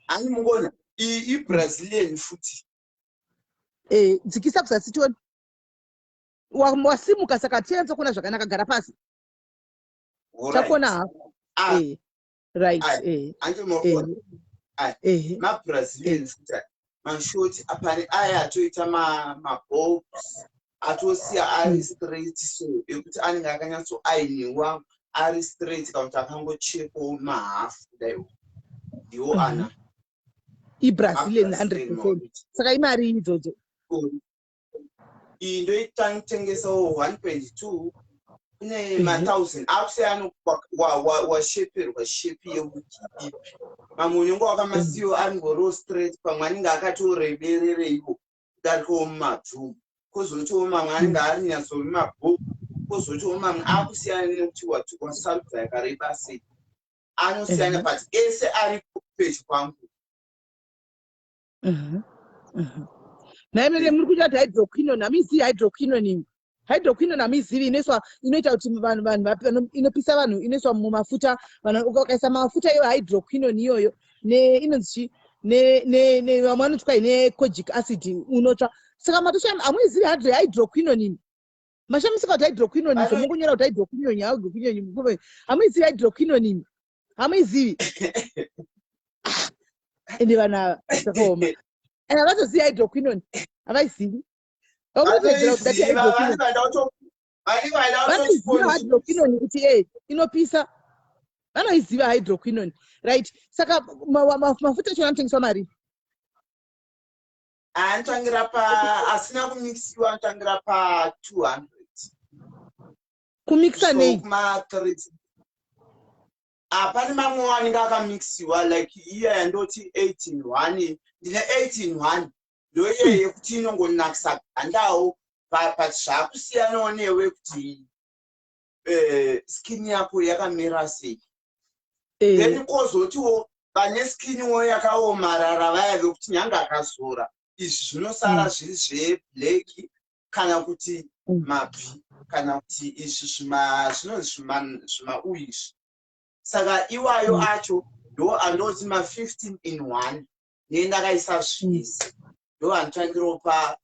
D: Ani mungona iyi iBrazilian futi.
A: Dzikisa kuzasi tione. Wasimuka, saka tienze kuona zvakanaka. Gara pasi, takuona hapo. Right.
D: MaBrazilian futi mashoti apane aya atoita mabobs, atosiya ari straight, so ekuti anenge akanyatsoainiwa ari straight, kana kuti akangochekwawo mahafu kudaiwo, ndiwo ana.
A: IBrazilian 100%. Saka imari idzodzo?
D: Iyi ndoitanitengesawo 1.2. Kune mathousand akusiyana, washeperwa shape yewigi ipi. Mamwe unenge wakamasiyiwa aringoriwo straight, pamwe anenge akatoreberereiwo kudarikawo mumabvumu, kwozotiwo mamwe anenge ari nyatsori mabhuku, kwozotiwo mamwe akusiyana nekuti wasarudza yakareba sei, anosiyana, but ese aripo pedyo kwangu.
A: Nhai mene muri kuita kuti hydroquinone, hamuizivi hydroquinone iyi? Hydroquinone hamuizivi? Inoiswa, inoita kuti vanhu inopisa vanhu, inoiswa mumafuta. Vanhu ukaisa mafuta iyo hydroquinone iyoyo ne inonzi chi, vamwe vanoti kwai nekojic acid, unotsva. Saka matosha, hamuizivi hydroquinone iyi? Mashamisika kuti hydroquinone izvo mungonyora kuti hydroquinone, hydroquinone. Hamuizivi hydroquinone iyi? Hamuizivi? Ende vanhu ava zvakaoma, and havazozivi hydroquinone, havaizivi. Vanoiziva hydroquinone kuti e inopisa, vanoiziva hydroquinone, right? Saka mafuta acho anotengeswa mari?
D: Anotangira pa, asina kumixwa, anotangira pa 200.
A: Kumixa nei?
D: Kuma 3. Pane mamwe anenge akamixiwa, like iya yandoti 18-1. Ndine 18-1, ndoiye yekuti inongonakisa gandawo, but zvakusiyanawo newe kuti skin yako yakamira sei. Then kwozotiwo vane skinwo yakaomarara, vaya vekuti nyange akazora izvi zvinosara zviri zveblack, kana kuti mabvi, kana kuti izvi zvinonzi zvimau izvi. Saka iwayo acho ndo andoti ma15 in 1, nendakaisa zvese, ndo andotangirawo pa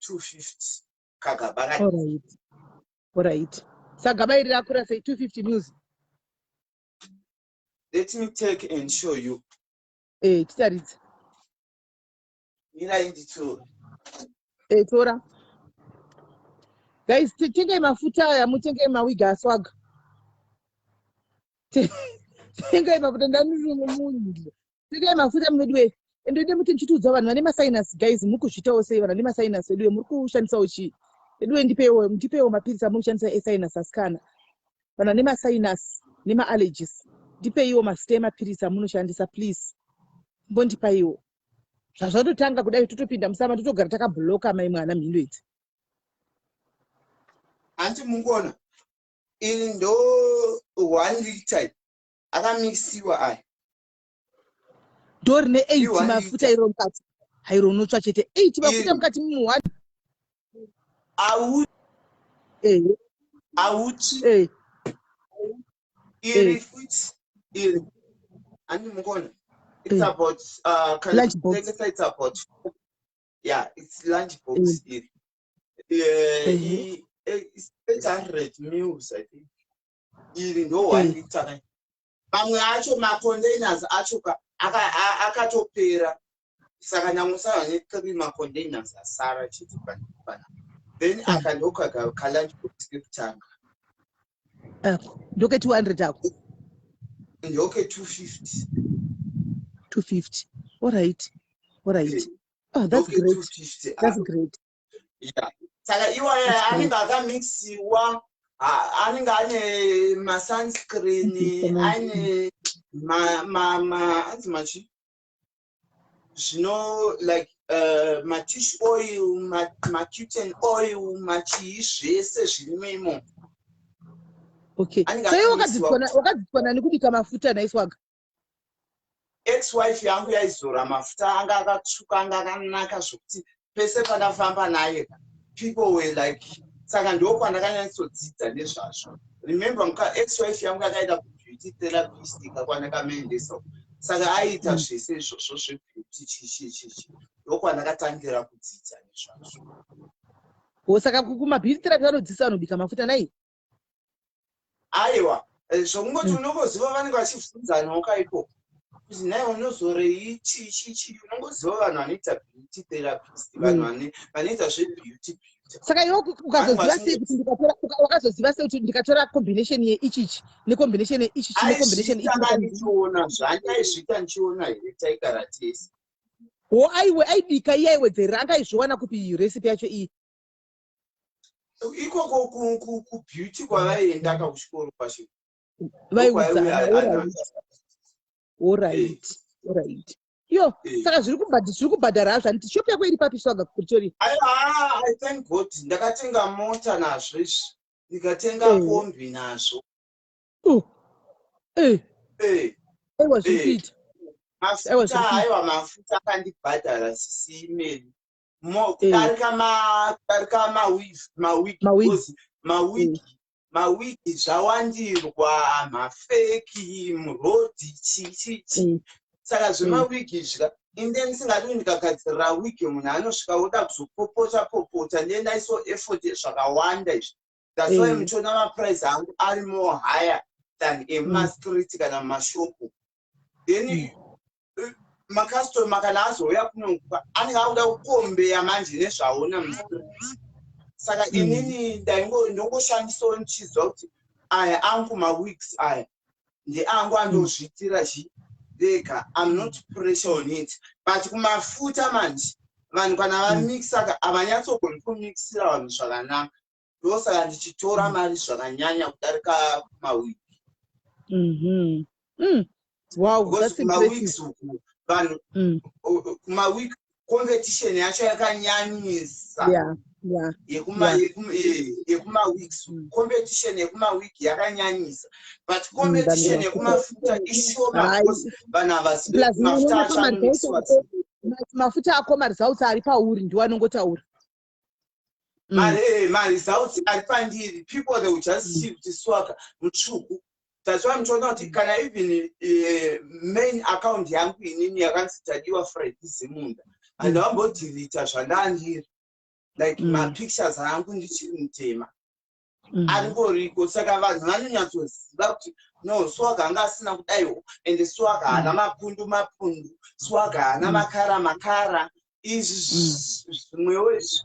D: 250 kagaba.
A: Alright, saka gaba iri rakura sei, 250 mils?
D: Let me take and show you.
A: Titaridze.
D: Mirai nditore.
A: Tora. Guys, tengai mafuta aya, mutenge mawiga aSwaga. Tengai mafuta, ndandimunhu, tengai mafuta muveduwe. Ende ide muti ndichitiudza vanhu vane masinus. Guys, muri kuzviitawo sei? Vanhu vane masinus veduwe, muri kushandisawo chii veduwe? Ndipewo mapirisi amuri kushandisa esinus. Asikana, vanhu vane masinus nemaallergies, ndipeiwo mazita emapirisi amunoshandisa, please. Mbondipaiwo. Zvazvatotanga kudai, totopinda musama, totogara takabhuloka mai mwana mhindo idzi.
D: Hanti mungona iri ndo 1 liter akamixwa aya.
A: Ndo rine 8 mafuta iro mukati, hairo unotsva chete. 8 mafuta mukati mu 1.
D: Au auchi. Iri futi. Iri andi mukona, it's about
A: Lunch box.
D: Kana it's about, yeah, it's lunch box iri. It's 800 mils, I think. Iri ndo 1 liter ka. Mamwe acho, macontainers acho ka akatopera, saka ndangosara ne3 macontainers asara chete pana. Then aka ndoka kalunch box kekutanga.
A: Ako ndoke 200 ako?
D: Ndoke 250.
A: 250, alright. Oh, that's
D: Ndoke
A: great.
D: 250.
A: That's great.
D: Yeah. Saka iwaya
A: That's great.
D: anenge akamixwa, anenge ane masunscreen, ane anzi machi zvino, like matish oil, macuten oil, machii, zvese zvirimo imomo. Anenge
A: So iwe
D: akamixwa.
A: wakadzidziswa nani kubika mafuta naiswaga?
D: Ex wife yangu yaizora mafuta, anga akatsvuka, anga akanaka zvokuti pese pandafamba naye people were like, saka ndokwandakanyatsodzidza nezvazvo. Remember, muka ex wife yangu yakaenda kubeauty therapist kakwandakamuendesa, saka aiita zvese izvozvo zvebeauty, chichi chichi, ndokwandakatangira kudzidza nezvazvo.
A: O, saka kumabeauty therapy vanodzidzisa vanobika mafuta nai?
D: Aiwa, zvokungoti unongoziva vanenge vachibvunzanawo kaikoko kuti nai unozorei, chii chii chii. Unongoziva vanhu vanoita beauty therapist, vanhu vanoita zvebeauty beauty.
A: Saka iwe ukazoziva
D: Vanhu
A: sei kuti wakazoziva sei kuti ndikatora combination yeichichi necombination yeichichi necombination
D: Aizviita
A: ichi?
D: Ndichiona zvandaizviita, ndichiona here, taigara tese.
A: Wo, aiwe aibika iye, aiwedzerera, anga aizviwana kupi recipe yacho iyi?
D: Ikoko kubeauty kwavaienda kakuchikoro kwacho.
A: Vaiudzana?
D: Ndokwaiuya.
A: Alright, yo. Saka zviri kubhadhara hazvo, handiti? Shop yako iri papi, Swaga, kuPretoria?
D: Aiwa, I thank God, ndakatenga mota nazvo izvi, ndikatenga kombi nazvo.
A: Oh. Aiwa, zviri kuita. Aiwa,
D: Mafuta.
A: Zviri kuita.
D: Aiwa, mafuta akandibhadhara sisi imeli kudarika mawigi.
A: Mawigi.
D: Because mawigi zvawandirwa, mafake murodhi, chi chi chi. Saka zvemawigi izvi, inde ndisingadi kuti ndikagadzirira wigi munhu anosvika oda kuzopopota popota, ndiye ndaisawo effort zvakawanda izvi. That's why muchiona maprice angu ari more higher than emumastreet kana mumashopu. Then makastoma kana azouya kunokupa anenge akuda kukombeya manje nezvaona mustreet. Saka inini ndongoshandisawo ndichiziva kuti aya angu mawigs aya ndeangu, andozviitira chi ndega. I'm not pressure on it. But kumafuta manje, vanhu kana vamixa havanyatsogoni kumixira vanhu zvakanaka, ndosaka ndichitora mari zvakanyanya kudarika kumawigi.
A: Wow,
D: Because
A: that's impressive.
D: kumawigs uku vanhu, kumawig competition yacho yakanyanyisa. Yekumawigs, competition yekumawigi yakanyanyisa, but competition
A: Than
D: yekumafuta ishoma
A: Hai.
D: because vanhu havazivi
A: Plus
D: mafuta
A: unoona
D: acho
A: pamaresults
D: anomixwa.
A: mafuta ako, maresults ari pauri ndiwo anongotaura.
D: Maresults ari pandiri, people, they will just see kuti Swaga mutsvuku. That's why muchiona kuti kana even main account yangu inini yakanzi Tadiwa Fred Zimunda, handambodhilita zvandandiri, like mapictures angu ndichiri mutema aringoriko. Saka vanhu vanonyatsoziva kuti no, Swaga anga asina kudaiwo, ende Swaga haana mapundu mapundu, Swaga haana makara makara. Izvi zvimwewo izvi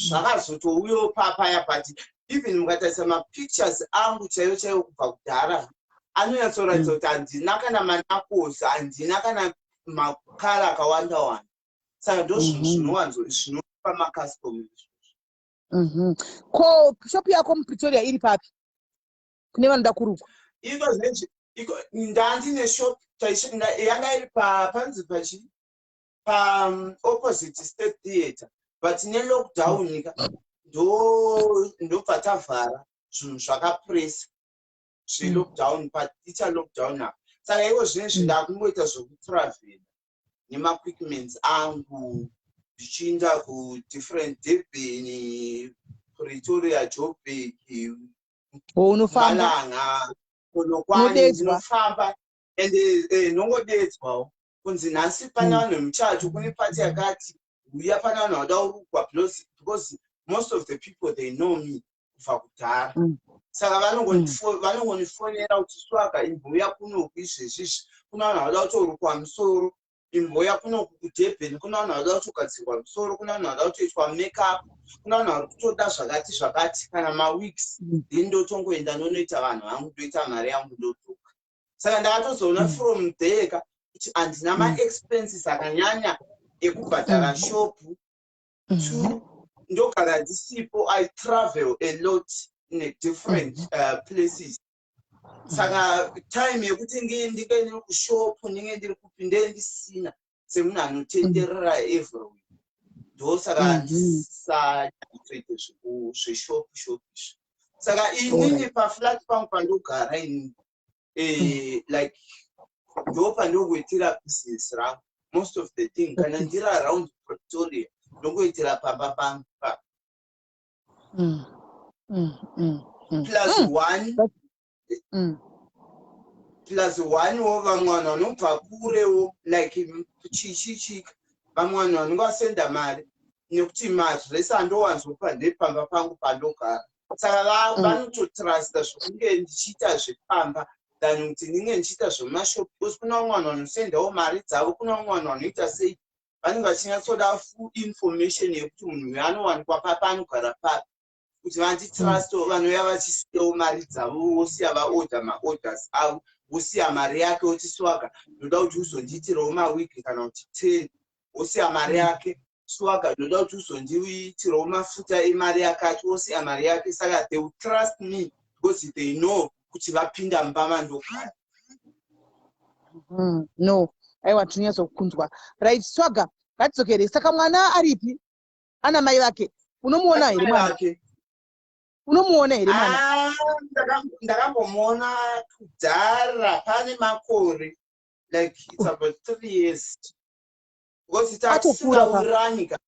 D: zvakazotouyawo papaya, but even mukatarisa mapictures angu chaiwo chaiwo kubva kudhara, anonyatsoratidza kuti handina kana manakosi, handina kana makara akawanda wanda. Saka ndo zvinhu zvinowanzo zvinopa makastoma izvozvo.
A: Ko shop yako muPretoria iri papi kune vanoda kurukwa?
D: Iko zvinezvi iko ndandine shop yanga iri panzi pachi paopposite State Theatre, but nelockdown ka ndobva tavhara, zvinhu zvakapresa zvelockdown, paticha lockdown apa. Saka iko zvinezvi ndakungoita zvokutravhela nemaequipments angu, ndichiinda kudifferent, Durban, Pretoria, Joburg.
A: O, unofamba.
D: Malanga. Polokwane.
A: Unodedzwa.
D: Ndinofamba and nongodedzwawo kunzi nhasi pane vanhu vemuchato, kune pati yakati, uya, pane vanhu vada kurukwa, because most of the people, they know me kubva kudhara. Saka vanongondifonera kuti, "Swagger, imbouya kunoku izvezvizvi, kuna vanhu vada kutorukwa musoro, imbouya kunoku kuDurban, kuna vanhu vada kutogadzirwa musoro, kuna vanhu vada kutoitwa makeup, kuna vanhu vari kutoda zvakati zvakati, kana mawigs." Then ndotongoenda, ndonoita vanhu vangu, ndoita mari yangu, ndodzoka. Saka ndakatozoona from there ka kuti handina maexpenses akanyanya ekubhadhara shopu. Two, ndogara ndisipo, I travel a lot in a different places, saka time yekuti ndinge ndiri kushopu, ndinge ndiri kupi, ndee ndisina, semunhu anotenderera everywhere. Ndosaka ndisanyatsoite zveshopu shopu izvi. Saka inini paflat pangu pandogara inini, like ndo pandongoitira business rangu. Most of the thing, kana ndiri around Pretoria, ndongoitira pamba pangu pa Plus one plus one wo, vamwe vanhu vanobva kurewo, like chichichi, vamwe vanhu vanonge vasenda mari, nekuti maadresi andowanzopa ndepamba pangu pandogara. Saka vanototrusta zvokunge ndichiita zvepamba than kuti ndinge ndichiita zvemashopu, because kuna vamwe vanhu vanosendawo mari dzavo, kuna vamwe vanhu vanoita sei, vanenge vachinyatsoda full information yekuti munhu uyu anowanikwa papi, anogara papi, kuti vanditrustewo. Vanouya vachisiyawo mari dzavo, vosiya vaorder maorders avo, wosiya mari yake, woti, "Swagger, ndoda kuti uzondiitirawo mawigi kana kuti 10," wosiya mari yake. "Swagger, ndoda kuti uzondiitirawo mafuta emari yakati," wosiya mari yake. Saka they will trust me because they know kuti vapinda mumba mandogara.
A: No, aiwa, tinonyatsokunzwa. Right, Swagger, ngatidzokere. Saka mwana aripi? Ana mai vake unomuona here mwana?
D: Vake.
A: Unomuona here mwana?
D: Ah, ndakambomuona kudhara, pane makore, like it's about 3 years, because
A: Atokura pa.
D: tatisingaurirani ka.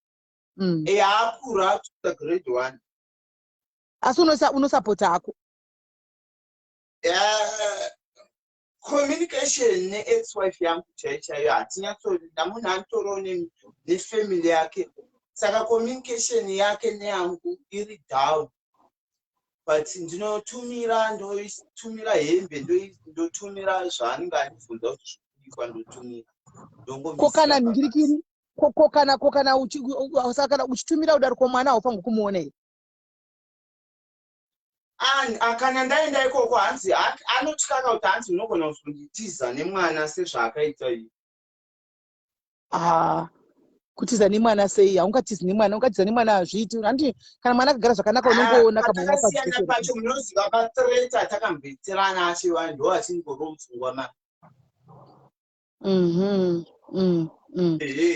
D: Akura, atoita grade 1.
A: Asi unosapota hako?
D: Communication ne-ex wife yangu chaiyo chaiyo hatinyatsori namunhu, anotorawo nefamily yake, saka communication yake neyangu iri down, but ndinotumira, ndotumira hembe, ndotumira zvaanenge andibvunza kuti zvikuikwa, ndotumira.
A: Ko kana nhingirikiri, ko kana saka kana uchitumira kudaro, ko mwana haufangi kumuona here?
D: Kana ndaenda ikoko, hanzi anotyaka kuti hanzi unogona kuzonditiza nemwana sezvaakaita iyi.
A: Ah, kutiza nemwana sei? Haungatizi nemwana. Ungatiza nemwana? Hazviiti. Handi kana mwana akagara zvakanaka, unongoona kamwana.
D: Patakasiyana pacho, munoziva mathreats atakamboitirana achiva ndo achingoro mupfungwa ma Ehe,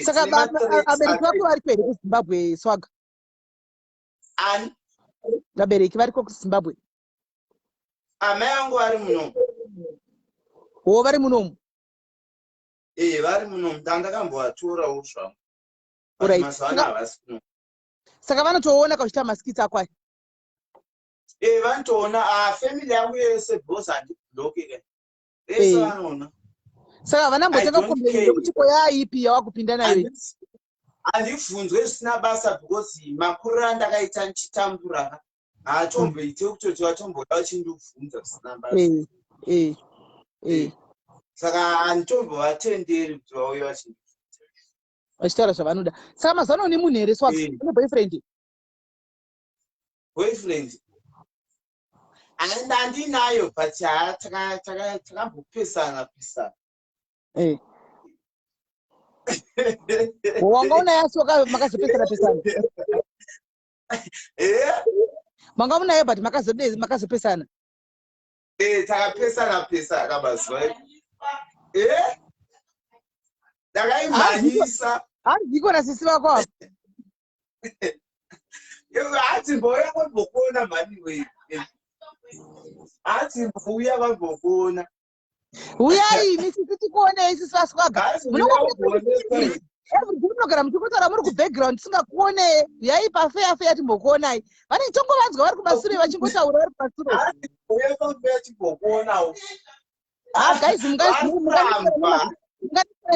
A: Saka
D: tine mathreats.
A: Abereki vako variko here kuZimbabwe, Swagger?
D: Ani?
A: Vabereki variko kuZimbabwe?
D: Amai vangu vari munomu.
A: Ho, vari munomu?
D: Ee, vari munomu, ndandakambovatorawo zvangu. But mazuva ano havasi kuno.
A: Saka vanotoona kauchiita maskits ako aya?
D: Ee, vanotoona. Ah, family yangu yese, because handibloki ke, vese vanoona.
A: Saka havana mbotanga
D: I don't
A: kucomplaina
D: care.
A: yekuti ko yaipi yawakupinda nayo iyi?
D: Handibvunzwe zvisina basa, because makuriro andakaita ndichitambura ka, haatomboite kutoti vatomboda vachindibvunza zvisina basa.
A: Eh, eh, eh.
D: Saka handitombovatenderi kuti vauye vachindibvunza.
A: Vachitaura zvavanoda. Saka mazuva ano une munhu here, Swagger?
D: Eh.
A: Une boyfriend?
D: Boyfriend handinayo, but ha, takambopesana pesana.
A: Wanga unaye asi makazopesana pesana?
D: Eh.
A: Manga munaye, but makazopesana?
D: Eh, takapesana pesana mazuva eh ndakaimhanyisa.
A: Hanziko nasisi vako apa.
D: Hanzi mbouya kwambokuona mhani wei, hanzi mbouya kwambokuona.
A: Uyai imi sisi tikuonei, sisi vaSwagger.
D: Hanzi uya ugoonesa.
A: Everyday munogara muchingotaura muri kubackground tisingakuonei. Uyai pafeya feya timbokuonai. Vanenge tongovanzwa vari kumasure vachingotaura vari kumasure.
D: Uye pafeya timbokuonawo.
A: Ah, guys, munganetsana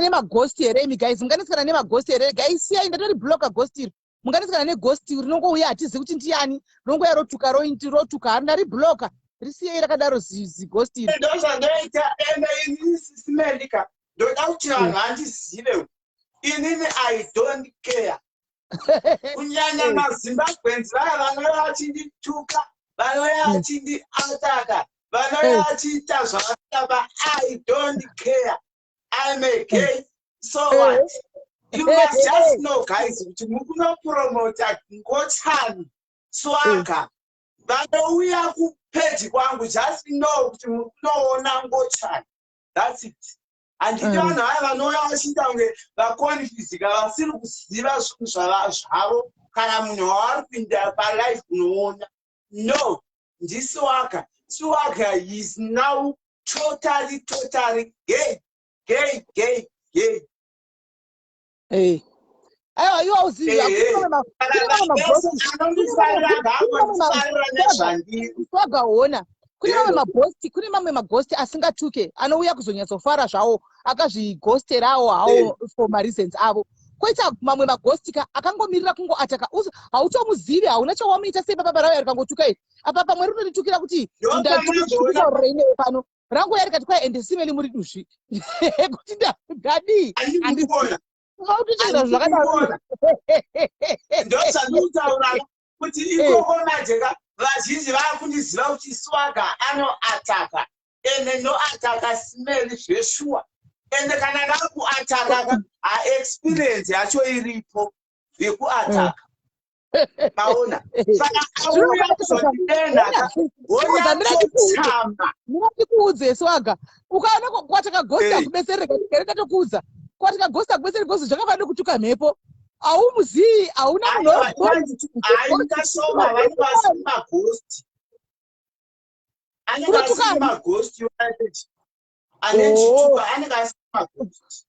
A: nemaghost here imi guys? Munganetsana nemaghost here? Guys, siyai, ndatori blocka ghost iri. Munganetsana neghost rinongouya, hatizivi kuti ndiani, rinongouya rotuka, rotuka. Hari ndariblocka, risiyei rakadaro zighost iri.
D: Ndozvandoita. Ende inini, Sis Melly ka, ndoda kuti vanhu vandizive. Inini I don't care, kunyanya maZimbabweans vaya vanouya vachindituka, vanouya vachindiataka, vanouya vachiita zvavanoda. I don't care. I'm a gay, so what? You must just know, guys, kuti muri kunopromota ngochani Swagger. Vanouya kupeji kwangu, just know kuti muri kunoona ngochani. That's it. Handiti vanhu vaya vanouya vachiita kunge vakonfizika, vasiri kuziva zvinhu zvavo kana munhu wavari kuinda palive kunoona. No, ndiSwagger. Swagger is now totally, totally gay, gay, gay, gay.
A: Aiwa, iwe hauzivi.
D: Anondifarira ngaangondifarira nezvandiri.
A: Swagger, ona, kune mamwe maghost, kune mamwe maghost asingatuke, anouya kuzonyatsofara zvawo, akazvigosterawo hawo for mareasons avo. Koita mamwe maghost ka akangomirira kungoataka. Hautomuzivi, hauna chawamuita. Sei papa rauya rikangotuka iri apa? Pamwe rinonditukira kuti ndataurira inewe pano, rangouya rikati kwai, "Ende Sis Melly muri duzvi," kuti ndadii?
D: Andikuona.
A: Utochera zvakadaro.
D: Ndozvandikutaura kuti ikoko manje ka vazhinji vakundiziva kuti Swagger anoataka, ende ndoataka Sis Melly zveshuwa. Ende kana ndakuataka, haexperience yacho iripo yekuataka, maona? Saka auya kuzondidenha, wonyatsotamba.
A: Ndikuudze, Swagger, ukaona kwataka ghost akubetsereka, ndigere ndatokuudza, kwataka ghost akubetsereka, because zvakafanira kutuka mhepo, haumuzivi, hauna
D: munhu. Kashoma vanenge vasiri maghost, anenge asiri maghost anechituka, anenge asiri maghost.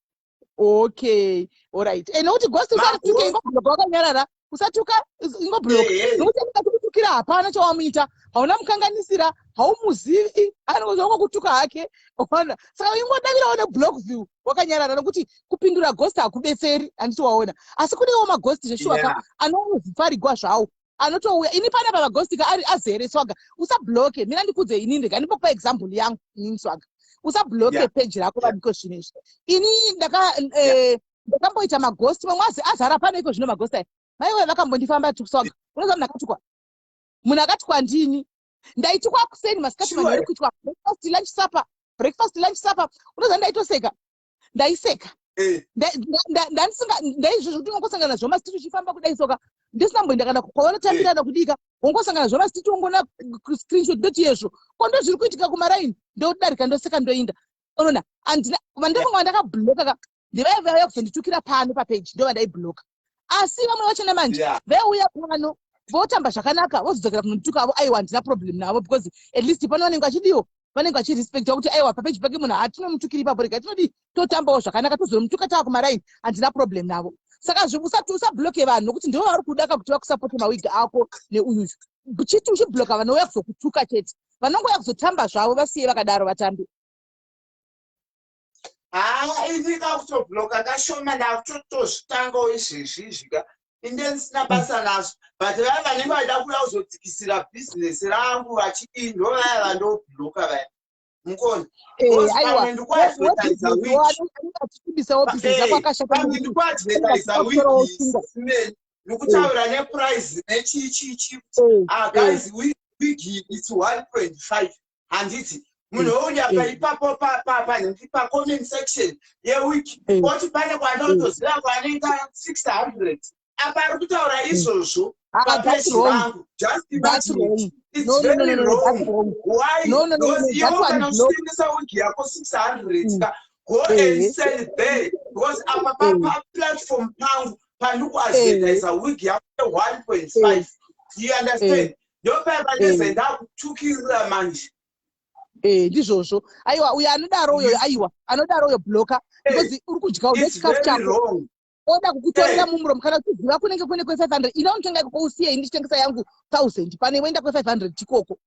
A: Okay, alright. Nokuti ghost usarituke, ingobloka wakanyarara. Usatuka, ingobloka, nokuti anenge achikutukira, hapana chawamuita, hauna mukanganisira, haumuzivi, anongokutuka hake, ona. Saka ingodavirawo neblock view wakanyarara, nokuti kupindura ghost hakubetseri, handiti waona? Asi kunewo maghost zveshuwa ka anofarigwa zvawo, anotouya. Ini panapa maghost ka ari azere. Swagger, usabloke. Mina ndikudze inini, rega ndimbokupa example yangu inini. Swagger, usabloke page rako vadiko zvino izvi. Ini ndakamboita maghost mamwe azara pano iko zvino. Maghost aya, maiwe, vakambondifamba. Swagger, unoziva munhu akatukwa? Munhu akatukwa ndini. Ndaitukwa kuseni, masikati, manheru, kuitwa breakfast, lunch, supper, breakfast, lunch, supper. Unoziva ndaitoseka, ndaiseka. Ndandisinga ndaizvozvo kuti ungosangana nazvo mastreet uchifamba kudai soka, ndisinamboenda kana kwavanotambirana kudika, wongosangana nazvo mastreet, wongona screenshot, ndoti yezvo ko ndo zviri kuitika kumaraini, ndodarika, ndoseka, ndoinda. Unoona, handina vandofunga vandakabloka ka ndivaya vauya kuzonditukira pano papeji, ndo vandaibloka. Asi vamwe vachona manje veuya pano votamba zvakanaka, vozodzokera kunondituka avo. Aiwa, handina problem navo, because at least pano vanenge vachidiwo, vanenge vachirespecta kuti aiwa, papeji pake munhu hatinomutukiri ipapo, rega tinodi totambawo zvakanaka, tozomutuka taa kumaraini. Handina problem navo. Saka usabloke vanhu, nokuti ndivo vari kuda ka kuti vakusapote mawigi ako neuyuyu. Chiti uchibloka vanouya kuzokutuka chete, vanongouya kuzotamba zvavo, vasiye vakadaro vatambi.
D: Haa, ini kakutobloka kashoma, ndakutotozvitangawo izvezvi izvika. Inde ndisina basa nazvo, but vaya vanenge vachida kuuya kuzodzikisira bhizinesi rangu vachidii, ndo vaya vandobloka vaya, mukoni.
A: Pamwe
D: ndikuadvertisa
A: wig,
D: pamwe ndikuadvertisa wig, ndikutaura neprice nechichichi. Ah guys, wig it's 1.5, handiti? Munhu ouya paipapo pacomment section yewig, oti pane kwandinotoziva kwanoita 600, apa ari kutaura izvozvo papeji rangu. Just imagine, it's very wrong. Why? Because iwe kana uchitengesa wig yako 600 ka, go and sell there, because apa paplatform pangu pandikuadvertisa wig yako ye1.5, you understand? Ndopaya pandezenda kutukirira manje.
A: Ndizvozvo. Aiwa, uyo anodaro uyo, aiwa, anodaro uyo, bloka, because uri kudya nechikafu chako. Oda kukutorera mumuromo kana uchiziva kunenge kune kwe500, ina unotenga ikoko, usiye ini ndichitengesa yangu 1000 pane woenda kwe500 chikoko.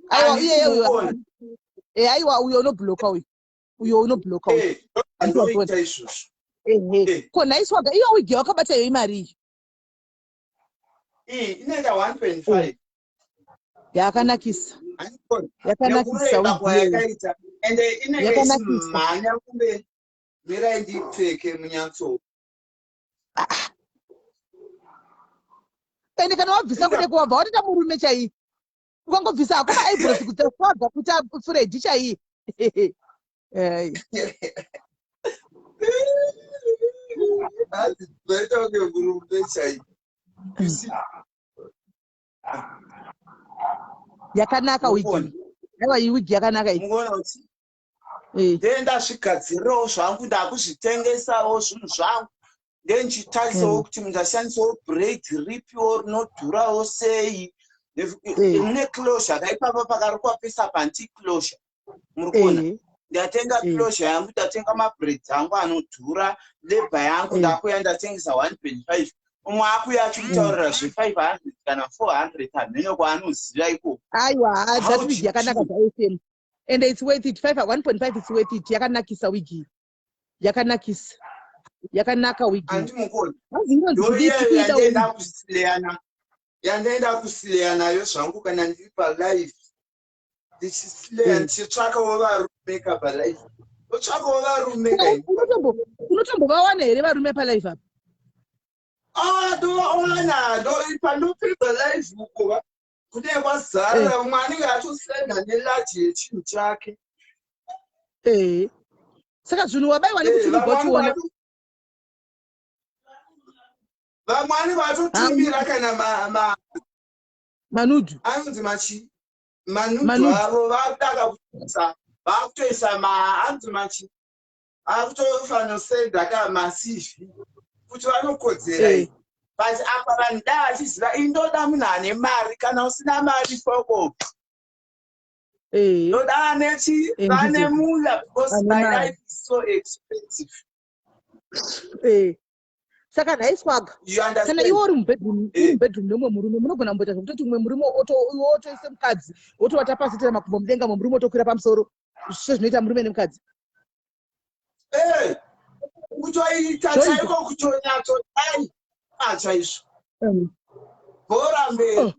A: Aiwa, iyeye uyo, aiwa, uyo unobloka, uyo unobloka uyo.
D: Ndoita izvozvo.
A: Ehe. Ko nhai Swaga, iyo wigi yakabata iyo imari iyi?
D: Iyi inoita 1.5.
A: Yakanakisa, yakanakisa.
D: Nekureba kwayakaita, ende inenge ichimhanya kunge, mirai ndipfeke munyatso.
A: Ende kana wabvisa kudeko, wabva watoita murume chaiye. Ukangobvisa hako maeyebrows, kuita Swaga, kuita Freddy chaiye.
D: Hanzi zvaita kunge murume chaiye, you see.
A: Yakanaka wigi. Aiwa, iyi wigi yakanaka iyi.
D: Mukuona kuti ndee ndazvigadzirirawo zvangu, ndakuzvitengesawo zvinhu zvangu, ndendichitarisawo kuti ndashandisawo braid ripiwo rinodhurawo sei, rine closure kaipapa pakarukwa pesa panti closure, muri kuona? Ndatenga closure yangu, ndatenga mabraids angu anodhura, labour yangu, ndakuya ndatengesa 1.5. Umwe akuya achikutaurira zve500 kana 400, hamheno kwaanoziva ikoko.
A: Aiwa, that wig yakanaka zvaFM, and it's worth it. 5, 1.5, it's worth it. Yakanakisa wigi, yakanakisa, yakanaka wigi.
D: Andimukoni.
A: Hanzi inonzi kudii?
D: Yandienda kusileyana, yandaenda kusileya nayo zvangu kana ndiri palive, ndichisileya, ndichitsvakawo varume ka palive, ndotsvakawo varume ka.
A: Unotombovawana here varume palive apa?
D: Ah, ndovaona. Pandopedza live ukova kune kwazara, umwe anenge atosenda nelarge yechinhu chake.
A: Ee, saka zvinhu wabayiwa nekuti unobva uchiona.
D: Vamwe vanenge vatotumira kana
A: Manudes.
D: Anonzi machi manudes avo vakudaka kuisa, vakutoisa ma, anonzi machi, akutofanosenda ka maCV kuti vanokodzera. But apa vanhu da vachiziva, indoda munhu ane mari. Kana usina mari, foko. Ndoda anechi vane mula, because my life is so expensive.
A: Saka nhai Swaga, kana iwe uri mubedroom, uri mubedroom nemumwe murume, munogona kumboita zvekutoti mumwe murume otoise mukadzi, wotovata pasi, toita makumbo mudenga, mumwe murume otokwira pamusoro, sezvinoita murume nemukadzi?
D: Kutoita chaiko, kutonyatsodai chaizvo, bhora mberi,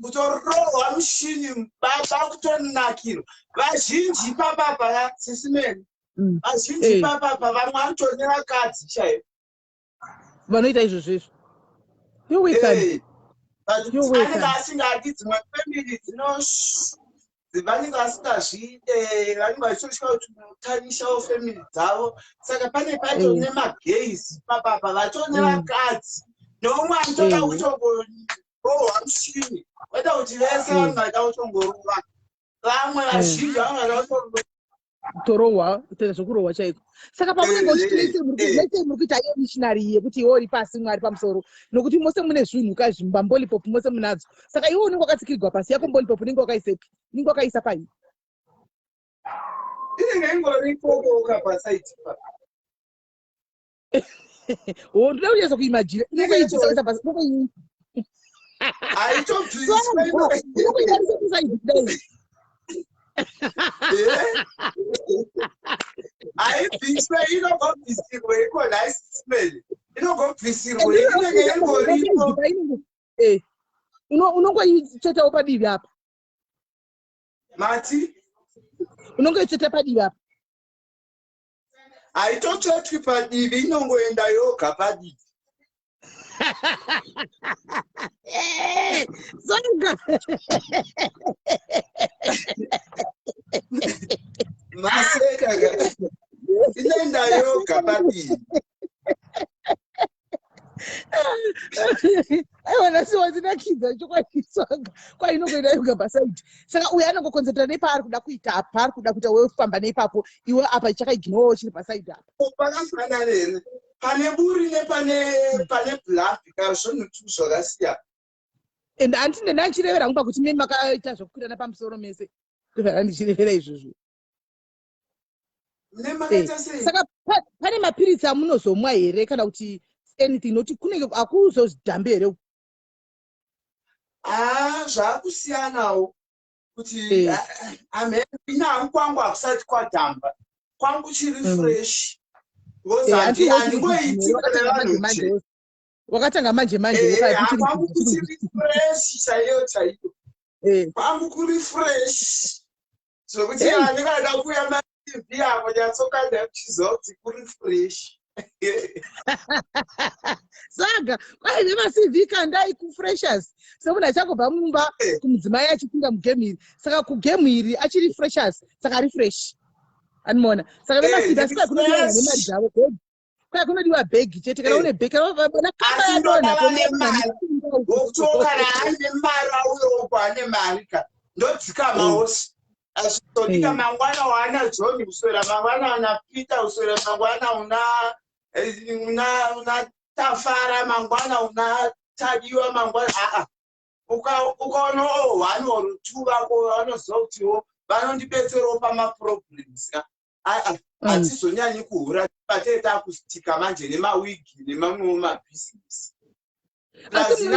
D: kutorohwa mushini baba, kutonakirwa. Vazhinji papapa, sisimeni, vazhinji papapa, vamwe vanotone vakadzi chaivo.
A: Vanoita izvozvo izvo.
D: Anenge asingadi dzimwe family dzino, vanenge vasingazvide, vanenge vachitotya kuti unotanishawo family dzavo. Saka pane paito nemagays papapa vatone vakadzi neumwe anotoda kutongorohwa mushini, vaita kuti vese vanhu vaida kutongorova, vamwe vazhinji vanhu vaida kutongorova.
A: Torohwa, kutoita zvokurohwa chaiko. Saka pamunenge uchiti, muri kuita iyo missionary yekuti iwe uri pasi, mwari pamusoro, nokuti mose mune zvinhu ka, zvimbambolipop mose munadzo. Saka iwe unenge wakatsikirwa pasi, yako mbolipop unenge wakaisepi? Unenge wakaisa pai?
D: Inenge ingori ikoko paside pa.
A: O, ndoda kunyatsa kuimagina unongoibvisa kuisa pasi.
D: Haitobviswa.
A: Unongoidarisa kuside kudai.
D: Haibviswe, inogobvisirwe iko nhaisisimeli, inogobvisirwe, inenge ingoripo.
A: Unongoitsvetawo padivi apa.
D: Mati?
A: Unongoitsveta padivi apa.
D: Haitotsvetwi padivi, inongoenda yoga padivi.
A: Swaga.
D: Maseka, inoenda yoga padivi.
A: Aiwa, nhasi wandinakidza chokwadi, Swaga. Kwainongoenda yoga paside. Saka uyo anongoconcentra nepaari kuda kuita, paari kuda kuita, wefamba neipapo, iwe apa chakaignorawo chiri paside apa.
D: Pakafanana here pane buri nepane pane bluff ka? Zvinhu tu zvakasiyana.
A: And handiti ndandichirevera hangu pakuti mimi makaita zvokukwirana pamusoro mese, ndobva ndichirevera izvozvo.
D: Nemakaita sei?
A: Saka pane mapiritsi amunozomwa here, kana kuti anything, nokuti kunenge hakuzozidhambi here?
D: Ah, zvakusiyanawo kuti inangu kwangu hakusati kwadhamba, kwangu chiri fresh because handingoiti nevanhu nje.
A: Wakatanga manje manje.
D: Kwangu kuchiri fresh chaiyo chaiyo. Kwangu kuri fresh zvokuti andingada kuuya maTV apo nyatsokanda kuchiziva kuti kuri fresh.
A: Saka kwai vemaCV, kandai kufreshers, semunhu achangobva mumba kumudzimai achipinda mugame iri. Saka kugame iri achiri freshers, saka ari fresh, anomaona. Saka vemaCV, asi kwai kunodiwa vanhu nemari dzavo, kwai kunodiwa bhegi chete. Kana une bhegi kana kamba yadonha.
D: Wokuti kana aine mari auyopo, ane mari ka, ndodzikamawo azvizodika. Mangwana waana John, kuswera mangwana una Peter, kuswera mangwana una Tafara, mangwana una Tadiwa, mangwana aa ukaona one or two vako vanoziva kutiwo vanondibetserawo pamaproblems ka, aa hatizonyanyi kuhura. Patee takustika manje nemawigi nemamwewo mabhizinesi.
A: Asi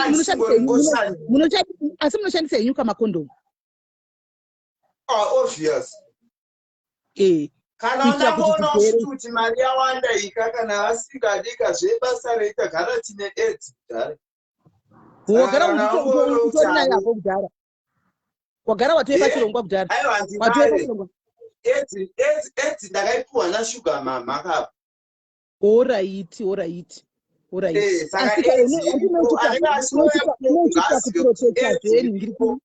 A: munoshandisa henyu kamakondomu?
D: Oh, obvious. Kana
A: Kuitira kuti
D: unangoona
A: zvirwere-
D: kuti mari yawanda ika, kana vasingadika zvebasa reita, gara tine AIDS kudhara.
A: Wagara
D: Kana wangoona kuti
A: utori nayo hako kudhara, wagara watove pachirongwa kudhara.
D: Aiwa,
A: Watove
D: handinare
A: pachirongwa.
D: AIDS ndakaipiwa nashuga mama kapa.
A: Alright.
D: Saka
A: Asi
D: AIDS iripo, anenge achiuya
A: unochita
D: ngazive kuti
A: kuprotecta
D: AIDS
A: zveni
D: iripo.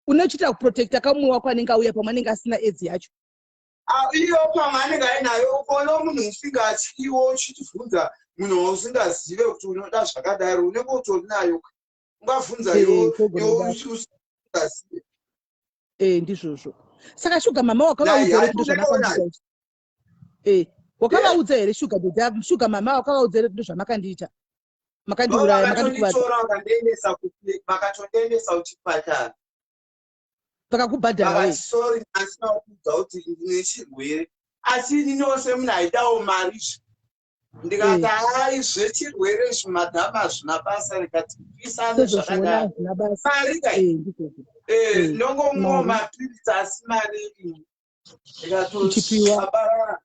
A: Unochita kuprotecta kamwe wako anenge auya, pamwe anenge asina AIDS yacho.
D: Ah, iyo pamwe anenge ainayo. Ukaona munhu usingatyiwo uchitibvunza munhu wausingazive kuti unoda zvakadaro, unenge utori nayo, ungabvunza
A: Togona
D: yo
A: kudaro.
D: usingazive.
A: Ndizvozvo. Saka shuga mama wakavaudza here kuti ndozvamakandiita izvi? Wakavaudza here shuga daddy, shuga mama, wakavaudza here kuti ndozvamakandiita, makandiuraya, makandikuvadza?
D: Vakatonditora vakatondiendesa kuchipatara.
A: Vakakubhadhara we?
D: Vakati sorry, asina kuudza kuti ndine chirwere, asi ininiwo semunhu aidawo mari zve ndikati, hai, zvechirwere izvi madhama hazvina basa, rikati pisane.
A: Sezvozviona
D: Zvakadaro
A: hazvina basa.
D: Mari kai.
A: Ndizvozvo.
D: Ndongomwawo
A: Mari.
D: mapiritsi, asi mari iri
A: Ichipiwa.
D: ndikatosvabarara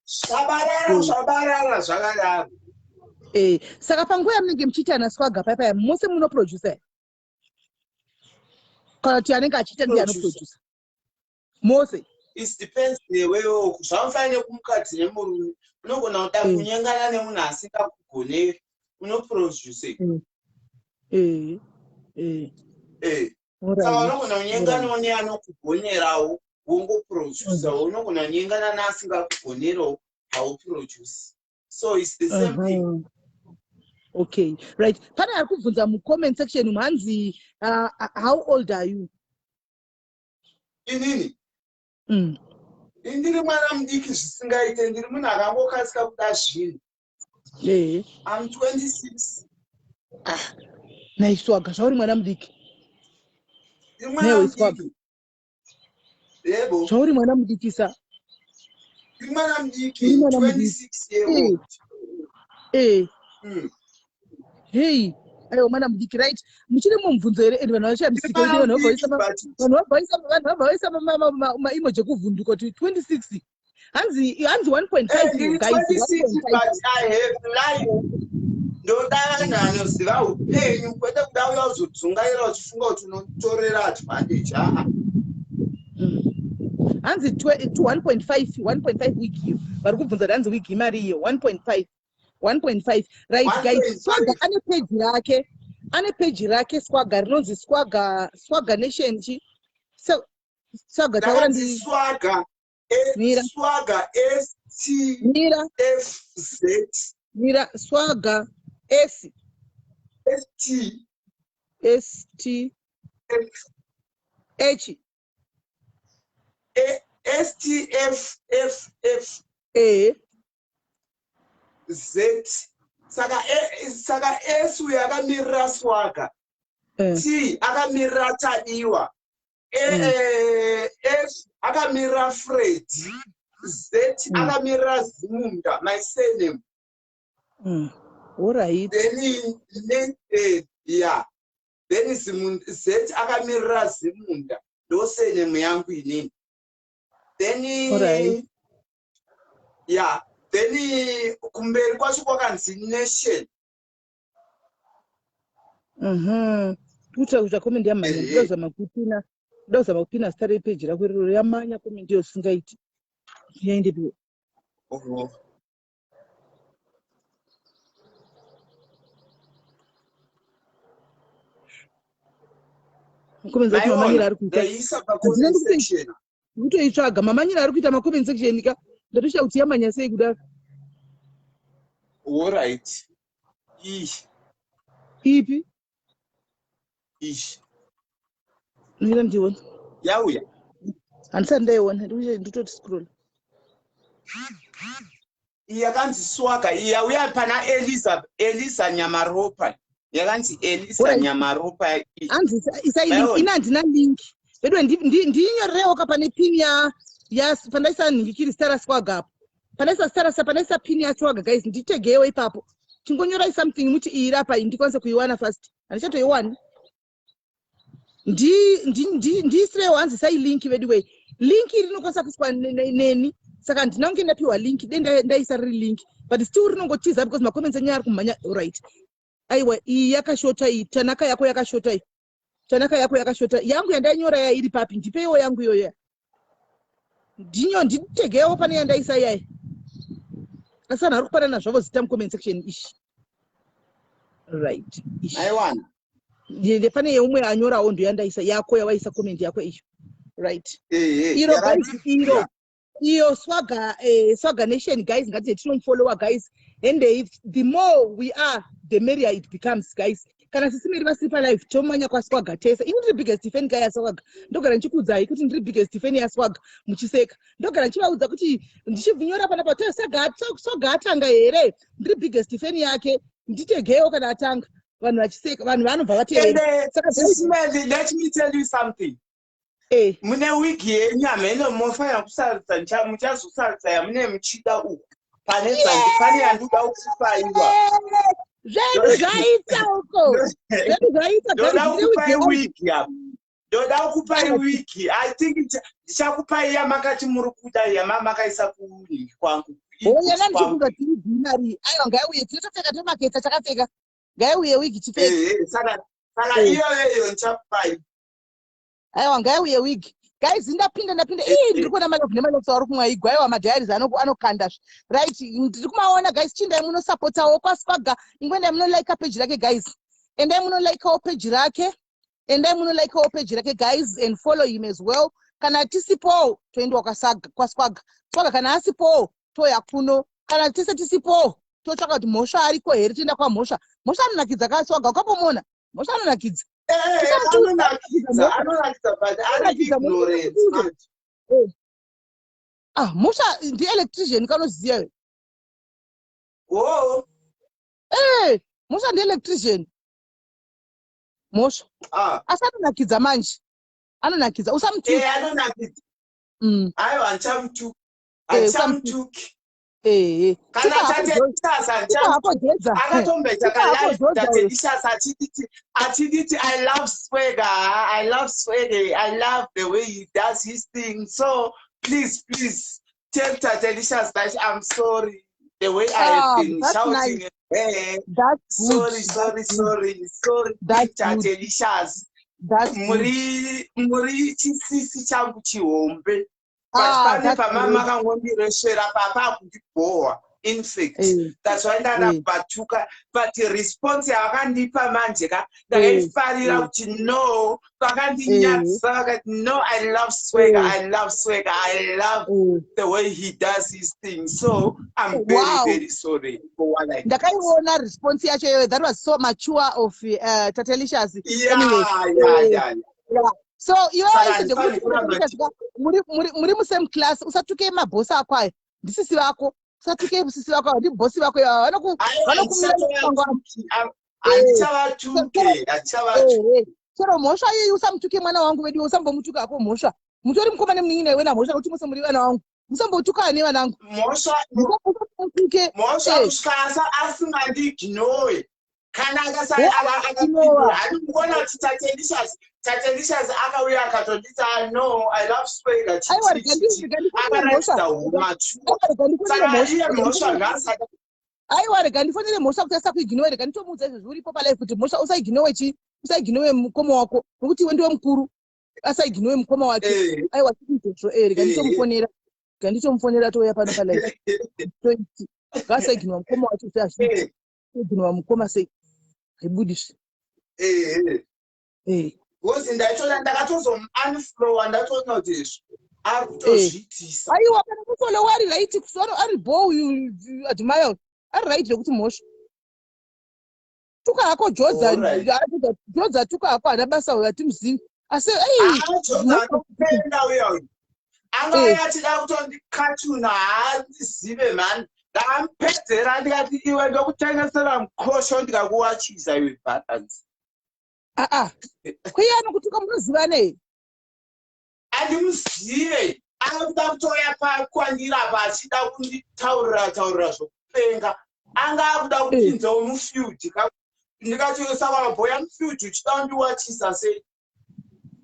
D: svabarara svabarara zvakadaro.
A: Saka panguva yamunenge muchiita naSwaga paipaya, mose munoproducer here, kana kuti anenge achiita ndiye
D: Producer.
A: anoproducer mose?
D: It depends newewo, zvamufanire kumukadzi nemurume. Unogona kuda kunyengana nemunhu asingakugoneri, unoproduce. Saka unogona kunyenganawo neanokugonerawo, wongoproducer. Unogona kunyengana neasingakugonerawo, hauproduce. So it's the same thing.
A: Okay, right. Pane ari kubvunza mucomment section umu, hanzi how old are you?
D: Inini?
A: Mm.
D: Ndiri mwana mudiki zvisingaite, ndiri munhu akangokasika kuda zvinhu. Am 26.
A: Ah, naiswaga, zvauri mwana mudiki.
D: Ndiri mwana
A: Newe, Swaga.
D: mudiki, yebo.
A: Zvauri mwana mudikisa.
D: Ndiri mwana mudiki.
A: Uri mwana mudiki.
D: 26 year old.
A: Hei, aiwa, mwana mudiki. Right, muchiri mumubvunzo here? And vanhu vachamisika
D: Ndiri
A: kuti
D: mwana
A: vanhu vabva vaisa
D: mudiki, but
A: vanhu vabva vaisa maemoji ekuvhunduka kuti 26, hanzi 1.5.
D: Ndiri
A: Guys,
D: 26,
A: 1.5.
D: but I have life. Ndoda vanhu vanoziva upenyu, kwete kuda uya uzodzungaira uchifunga kuti unotorera advantage, aa.
A: Hanzi to 1.5, 1.5 wig iyo. Vari kubvunza kuti hanzi wig imari iyo, 1.5, 1.5. Right guys.
D: 1.5.
A: Swaga ane peji rake, ane peji rake Swaga, rinonzi Swaga, Swaga Nation chi. So Swaga, taura.
D: Ndakanzi
A: Ndi
D: Swaga
A: Mira.
D: Swaga S T
A: Mira.
D: F Z.
A: Mira, Swaga S
D: S T
A: S T
D: F
A: H
D: A S T F F F
A: A
D: Z. Saka S uyo akamirira Swaga, T akamirira Tadiwa, A, F akamirira Fred, Z akamirira Zimunda, my surname.
A: Alright.
D: Then yeah. Then Z akamirira Zimunda, ndosenemu yangu inini. Then
A: Alright.
D: yeah, then kumberi kwacho kwakanzi Nation.
A: Kuita kuita comment yamanya. Ndoda kuzama kupina, ndoda kuzama kupina zita repeji rako iroro, yamanya comment iyo singaiti. Yaendepiwo?
D: Oho.
A: Comments acho mamanyiro
D: Maiona,
A: ari kuita.
D: Ndaisa
A: Handina
D: pa-comment section.
A: Kutoitsvaga mamanyiro ari kuita macomment section ka. Ndatosha kuti yamanya sei kudaro.
D: Alright. Iyi,
A: Ipi?
D: iyi.
A: Ndira ndione.
D: Yauya.
A: Handisati ndaiona, nditoti scroll.
D: Iyi yakanzi Swaga, iyi yauya pana Eliza, Eliza Nyamaropa. Yakanzi Eliza
A: Alright.
D: Nyamaropa iyi.
A: Hanzi isai link,
D: Maiona.
A: ini handina link. Veduwe ndinyorerewo ka pane pin ya pandaisa nhingikiri zita raSwaga apo. Pandaisa zita rasa pandaisa pin yaSwaga guys, nditegewo ipapo. Chingonyorai something muti iyi rapa iyi ndikwanise kuiwana fast. Handichatoiwani. Ndiisirewo hanzi isai link veduwe. Link iri rinokwanisa kuiswa neni. Saka handina kunge ndapiwa link, dei ndaisa riri link. But still rinongotiza because macomments enyu ari kumhanya. Right. Aiwa, iyi yakashota iyi, Tanaka yako yakashota iyi. Tanaka yako yakashota. Yangu yandainyora ya iri papi? Ndipeiwo yangu iyoyo. Ndinyo nditegewo pane yandaisa iyai. Asi vanhu vari kupanana zvavo zita mucomment section ishi. Right. Ishi.
D: Maiwana.
A: Ndiende pane yeumwe anyorawo ndo yandaisa yako yawaisa comment yako iyo. Right. Iro guys, iro. Iyo Swaga, Swaga Nation guys, ngati tinomufollowa guys. And if the more we are, the merrier it becomes guys. Kana sisi Mary vasiri palive tomanya kwaSwaga tese. Ini ndiri biggest fan guy yaSwaga. Ndogara ndichikuudzai kuti ndiri biggest fan yaSwaga muchiseka. Ndogara ndichivaudza kuti ndichinyora panapa kuti Swaga atanga here? Ndiri biggest fan yake. Nditegewo kana atanga. Vanhu vachiseka, vanhu vanobva vatevera.
D: And
A: Saka
D: Sisi Mary, let me tell you something. Mune wigi yenyu hamene mofanira kusarudza, muchazosarudza yamune muchida uku. Pane dzandi, pane yandoda kukupaiwa.
A: Zvedu zvaita uko. Zvedu zvaita,
D: Ndoda
A: guys, ndine
D: kukupai
A: wigi yangu.
D: wigi apa. Ndoda kukupai wigi. I think ndichakupai yamakati muri kuda, yamamakaisa kunhingi kwangu.
A: Hoya
D: Inbox kwangu.
A: ndandichifunga tiri dinari. Aiwa ngaiuye tinotopfeka tomaketsa takapfeka. Ngaiuye wigi tipfeke.
D: Saka iyoyo iyo ndichakupai.
A: Aiwa ngaiuye wigi. Guys, ndapinda ndapinda. Ii ndiri kuona malove nemalove ari kumwa igwa. Aiwa madiaries anokanda. Right, ndiri kumaona guys, chindai munosapotawo kwaSwaga. Ingoendai munolike page rake guys. Endai munolikewo page rake. Endai munolikewo page rake guys and follow him as well. Kana tisipo toendwa kwaSwaga, kwaSwaga. Swaga kana asipo toya kuno. Kana tese tisipo totsvaka kuti Mhosva ariko here, toenda kwaMhosva. Mhosva anonakidza kaSwaga, ukapomuona. Mhosva anonakidza.
D: Anonakidza, anonakidza, but ari
A: Anonakidza,
D: ignorant manje.
A: Ah, Mhosva ndi-electrician kanoziya iwe.
D: Oh.
A: Mhosva ndi-electrician. Mhosva. Asi anonakidza manje. Anonakidza. Usamutuki.
D: Anonakidza. Aiwa, handichamutuki. Handichamutuki. Kana
A: Tika hako
D: Tatelicious,
A: Tika hako Jedza.
D: akatomboita
A: Tika hako
D: kalive
A: Jedza uyo.
D: Tatelicious achiditi I love Swagger, I love Swagger, I love the way he does his thing. So please, please tell Tatelicious that I'm sorry the way I have been
A: That's
D: shouting.
A: nice.
D: Hey,
A: That's good.
D: sorry, sorry,
A: That's good.
D: sorry, sorry,
A: That's good.
D: Tatelicious.
A: That's good.
D: Muri chisisi changu chihombe. But pane
A: That's
D: pamama
A: good.
D: makangondiresvera papa akundibhowa. In fact, that's why ndakabhatuka. But response yavakandipa manje ka, ndakaifarira kuti no, vakandinyadzisa vakati no, I love Swagger, I love Swagger, I love the way he does his thing. So I'm very, very sorry for what I did.
A: Ndakaiona response yacho iyoyo. That was so mature of Tatelicious. Anyway, yeah. So iwe
D: Saka
A: waise
D: handifaniri
A: ndekuti
D: kuramba
A: Tatelicious ka, muri musame class, usatuke mabhosi ako aya. Ndisisi vako. Usatuke sisi vako ava, ndibhosi vako ivava.
D: Aiwa,
A: Vanokumira
D: handichavatuki.
A: mangwana.
D: Handichavatuke, handichavatuke.
A: Chero mhosva iyoyi usamutuke mwana wangu vedu, usambomutuka hako mhosva. Mutori mukoma nemunin'ina iwe namhosva kuti mose muri vana vangu. Musambotukane, vanangu.
D: Mhosva.
A: Musambotuke.
D: Mhosva.
A: Eh.
D: Kusvika asingandiignore kana
A: Ignowa.
D: akapindura handikuona kuti Tatelicious akauya akatonditi, "Ah, no, I love Swagger."
A: Aiwa, rega ndifonere Mhosva.
D: Akaratidza umature.
A: Aiwa, rega ndifonere
D: Saka
A: Mhosva.
D: iye Mhosva ngaasaka
A: Aiwa, rega ndifonere Mhosva kuti asakuignore. Rega nditomuudza izvozvi uripo palive kuti, "Mhosva, usaignore chi, usaignore mukoma wako, nokuti iwe ndiwe mukuru. Asaignore mukoma wake." Aiwa, izvozvo, rega nditomufonera, rega nditomufonera, touya pano palive, toiti ngaasaignore mukoma wacho kuti azviiti. Kuignore mukoma sei? Haibudiswi.
D: Because ndaitoona, ndakatozomuunfollowa, ndatoona kuti izvi ari kutozviitisa.
A: Aiwa, kana mufollow ari right, kusoro ari bo uyu Admire ari right zvekuti Mhosva tuka hako Jodha. Jodha, tuka hako, hana basa uyu, hatimuzivi, asi ei.
D: Jodha anopenda uya uyu, angauya achida kutondikatuna, haandizive mhani. Ndakamupedzera ndikati, "Iwe, ndokutengesera mukosho ndikakuwachisa iwe balance."
A: Aa, kwiye anokutuka munozivana here?
D: Handimuzive. Akuda kutouya pakwandiri apa achida kunditaurira taurira zvokupenga. Anga akuda kupinzawo mufield. Ndikati, "Saka wabhoya mufield uchida kundiwachisa sei?"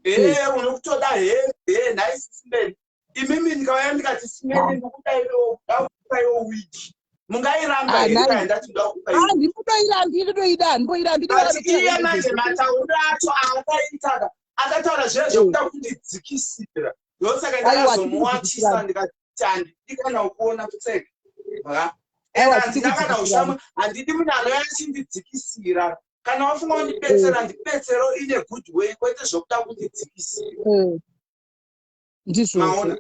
D: "Ee, unokutoda hembe nhai sisimeni imimi." Ndikauya ndikati, "Simeni, ndikudaiwo, kuda kukupaiwo wigi, mungairamba
A: Ah,
D: here?"
A: nhai.
D: Kana ndati ndoda kukupai.
A: Ah, ndimbotoirambi, ndotoida, handimboirambi.
D: But iye manje matauriro acho aakaita, akataura zviya zvekuda kundidzikisira, ndosaka
A: Aiwa,
D: ndakazomuwachisa, ndikati handidi kana kuona kutseka.
A: Aiwa,
D: Handina kana ushamwa, handidi munhu anouya achindidzikisira. Kana wafunga kundibetsera, ndibetsero in a good way, kwete zvokuda kundidzikisira.
A: Ndizvozvo.
D: Maona?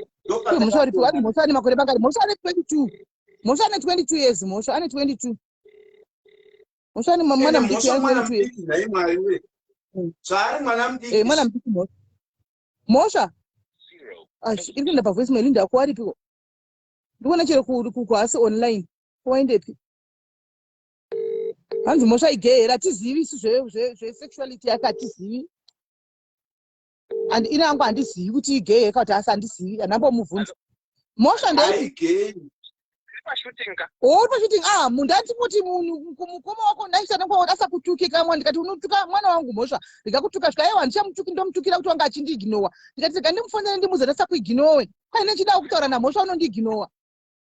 A: Mhosva uripo ari Mhosva ane makore mangani? Mhosva ane 22. Mhosva ane 22 years. Mhosva ane 22. Mhosva ane mwana mudiki,
D: Mhosva
A: ane
D: mwana
A: 22 years.
D: mudiki, nhai Mwari we. Zvaari mwana mudiki.
A: Eh, mwana mudiki Mhosva. Mhosva. Ash, iri kuenda pavoice mail, ndako aripiko? Ndikuona chero kuhasi online. Waendepi? Hanzi Mhosva igay here? Hatizivi isu zvesexuality yake, hatizivi. And ine hangu handizivi kuti igay here kana kuti asi handizivi, handambomubvunza. Mhosva ndeipi?
D: Haigay.
B: Pashooting ka.
A: Uri pashooting? Ah, ndati munhu mukoma wako ndaisana kwa asakutuke kamwe. Ndikati, "Unotuka mwana wangu, Mhosva, ndikakutuka." Svika, "Aiwa, handichamutuki, ndomutukira kuti wanga achindiignowa." Ndikati, "Rega ndimufonere ndimuudze ndasakuignowe." Kwai nechida kutaura naMhosva, unondiignowa.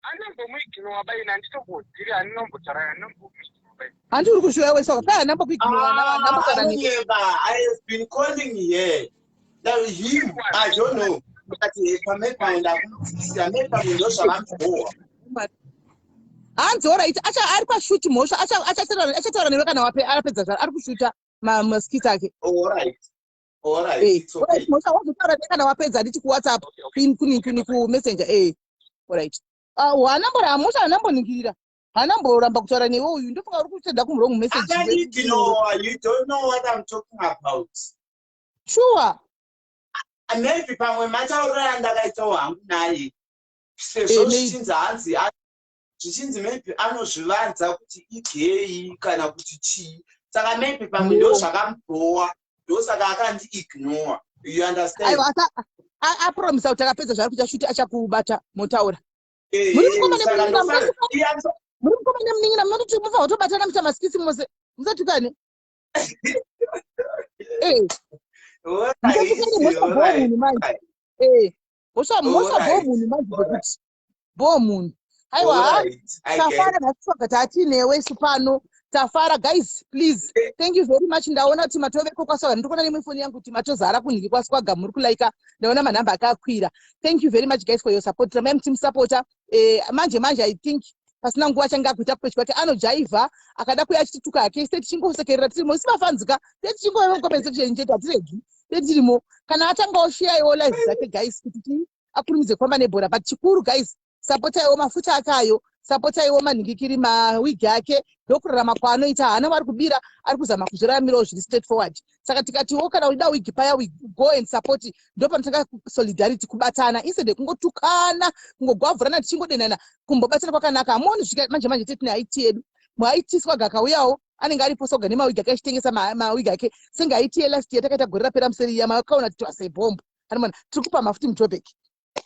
B: Anombomuignowa baini, handitomboziri, handinombotaura, anombomuignowa baini.
A: Handi uri kushuwa wese kai handambokuignowa, handambotaura newe.
D: Anonyeba. I have been calling here now him, I don't know. Ndikati pamwe ndakumudzikisira, maybe pamwe ndo zvavamubhowa.
A: Hanzi alright, acha ari pashoot Mhosva, achataura newe kana apedza zvaro, ari kushuta maskit ake.
D: Alright, it's okay.
A: Alright, Mhosva, wazotaura newe kana wapedza, handiti kuWhatsApp, kuni kumessenger. Alright. Ah, haanambora Mhosva, haanamboningirira, haanamboramba kutaura newe uyu. Ndofunga uri kusenda kumwrong message.
D: Akandiignowa, you don't know what I'm talking about.
A: Sure.
D: Maybe pamwe matauriro andakaitawo hangu naye, sezvo
A: Maybe.
D: zvichinzi hanzi zvichinzi maybe anozvivanza kuti igay kana kuti chii, saka maybe pamwe ndo zvakamubhowa, ndosaka akandiignore, you understand?
A: Aiwa, apromisa kuti akapedza zvaari kuita shoot achakubata, motaura. Muri mukoma
D: Saka
A: nemunin'ina, muri mukoma nemunin'ina, munototi mufanira kutobatana muita maskits mose, musatukane. Musatukane. Mhosva bho munhu manje. Mhosva, Mhosva bho munhu manje, zvekuti bho munhu. Aiwa, ha, tafara nhasi twaga tatinewe isu pano, tafara. Guys, please, thank you very much. Ndaona kuti matoveko kwaSwaga, ndiri kuona nemwe foni yangu kuti matozara kunhiki kwaSwaga, muri kulaika, ndaona manhamba akakwira. Thank you very much, guys, for your support. Ramai muchimusapota. Manje manje, I think pasina nguva achange akuita kupage kwake, anojaivha akada kuya achitituka hake, se tichingosekerera tirimo isi mafanzika, te tichingove comment section chete, hatiregi, te tirimo. Kana atangawo, sheyaiwo live dzake, guys, kuti akurumidze kufamba nebhora. But chikuru, guys, sapotaiwo mafuta akayo, sapotaiwo manhingikiri, mawigi ake, ndokurarama kwaanoita. Haana vari kubira, ari kuzama kuzviraramirawo zviri straight forward. Saka tikatiwo kana uchida wigi paya, we go and support. Ndo panotanga solidarity, kubatana instead yekungotukana, kungogwavhurana, tichingodenana. Kumbobatana kwakanaka. Hamuoni svika manje manje tetine IT yedu muIT, Swaga akauyawo, anenge aripo Swaga nemawigi ake, achitengesa mawigi ake senge IT yelast year takaita gore rapera museri ya makaona kuti twasebhombo. Anomona tiri kupa mafuti muJobek,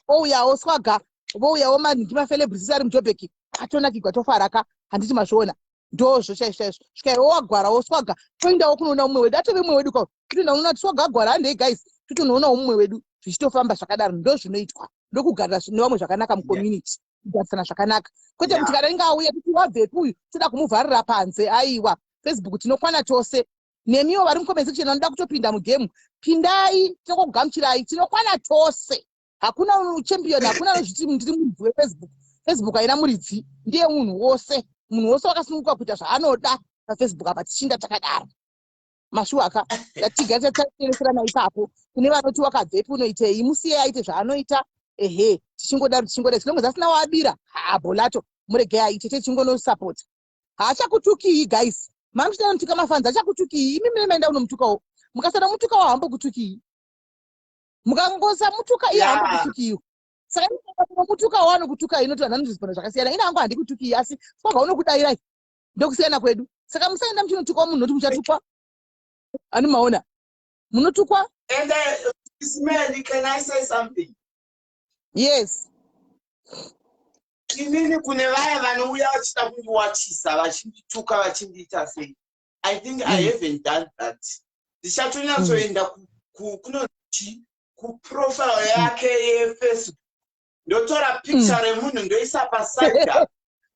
A: ouyawo Swaga. Vouyawo manhingi, macelebrities ari muJoburg, atonakigwa, tofaraka, handiti mazviona? Ndozvo chaizvo chaizvo. Svika iwe wagwarawo, Swaga, toendawo kunoona mumwe wedu, atove mumwe wedu kwao. Totoenda kunoona kuti Swaga agwara, handei guys, totonoonawo mumwe wedu. Zvichitofamba zvakadaro. Ndo zvinoitwa, ndokugarira nevamwe zvakanaka mucommunity, kugarisana zvakanaka, kwete kuti kana inge auya kuti wabvepi uyu, toda kumuvharira panze. Aiwa, Facebook tinokwana tose. Nemiwo vari mucomment section vanoda kutopinda mugame, pindai, tinokugamuchirai. Tinokwana tose, hakuna champion, hakuna anozviti ndiri muridzi weFacebook. Facebook haina muridzi, ndiye munhu wose. Munhu wose wakasununguka kuita zvaanoda paFacebook apa. Tichinda takadaro, mashuwaka, tigare tatereserana ipapo. Kune vanoti wakabvepi, unoitei, musiye aite zvaanoita. Ehe, tichingodaro, tichingodai, tinonge zasina waabira haabholato, muregei aite, techingonosapota. Haachakutukii guys, mamuchida nomutuka mafans, achakutukii. Imi mune maenda kunomutukawo, mukasada mutukawo hambokutukii, mukangosamutuka iye hambokutukiiwo. Saka mutukawo anokutukai, inoti vanhu vanozvizipona zvakasiyana. Ina hangu handikutukii, asi Swaga unokudayirai, ndokusiyana kwedu. Saka musaenda muchinotukawo munhu, noti muchatukwa. Ani maona munotukwa.
D: And Ismail, can I say something?
A: Yes.
D: Inini kune vaya vanouya vachida kundiwachisa, vachindituka, vachindiita sei, I think I haven't done that. Ndichatonyatsoenda kunonzi kuprofile yake yeFacebook, ndotora picture remunhu, ndoisa paside.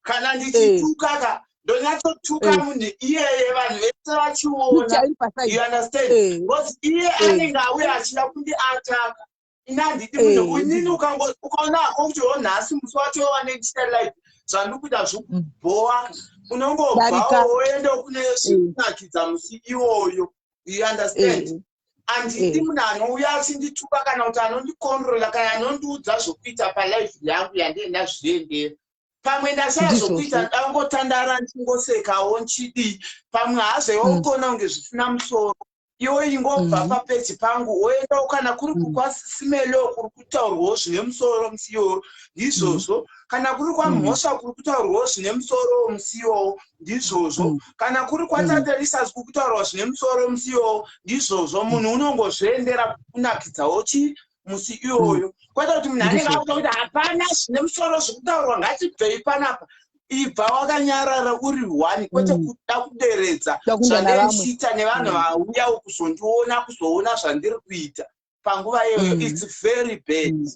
D: Kana ndichituka ka, ndonyatsotuka munhu iyeye, vanhu vese vachiona, you understand? Because iye anenge auya achida kundiataka, ini handidi munhu. Inini ukaona hako kuti o nhasi musi wacho wanendichita live, zvandiri kuita zvokubhowa, unongobvawo woendawo kune zvikunakidza musi iwoyo, you understand? Handidi munhu anouya achindituka kana kuti anondikontrola kana anondiudza zvokuita palive yangu yandienda zviendera. Pamwe ndashaya zvokuita, ndangotandara, ndichingosekawo, nchidii. Pamwe hazvo ukona kunge zvisina musoro, iwe ingobva papeji pangu, woendawo. Kana kuri kukwasimelo kuri kutaurwawo zvine musoro musi iwowo, ndizvozvo. Kana kuri kwaMhosva kuri kutaurwawo zvine musoro musi iwowo, ndizvozvo. Kana kuri kwaTaterisas kuri kutaurwa zvine musoro musi iwowo, ndizvozvo. Munhu unongozviendera kunakidzawo chi musi iwoyo, kwete kuti munhu anenge akuta kuti hapana zvine musoro zvekutaurwa, ngatibvei panapa. Ibva wakanyarara uri one, kwete kuda kuderedza zvandichiita nevanhu vauyawo kuzondiona, kuzoona zvandiri kuita panguva iyoyo. It's very bad.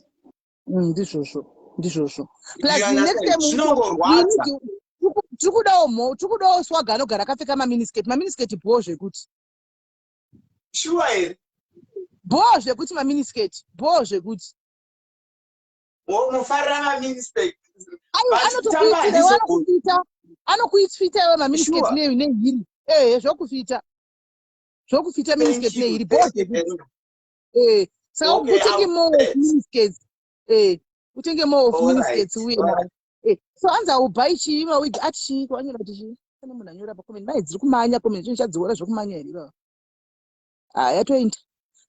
A: Ndizvozvo, ndizvozvo.
D: Zvinongorwadza.
A: Tiri kudawo mo, tiri kudawo Swaga anogara akapfeka maminiskirt. Maminiskirt bho zvekuti.
D: Shuwa here?
A: Bho zvekuti, maminiskirt bho zvekuti.
D: Unofarira maminiskirt?
A: Anotokuitira, anokufita, anokuitfita iwe maminiskirt nehiri. Ehe, zvokufita, zvokufita miniskirt nehiri, bho zvekuti. Saka utenge more of miniskirts, utenge more of miniskirts uye nawo. So anzi aubuy chii, mawig ati chii? Kwanyora kuti chii? Pane munhu anyora pacomment mai, dziri kumanya comment, chinhu chadziora zvokumanya here ivava? Ah, yatoenda,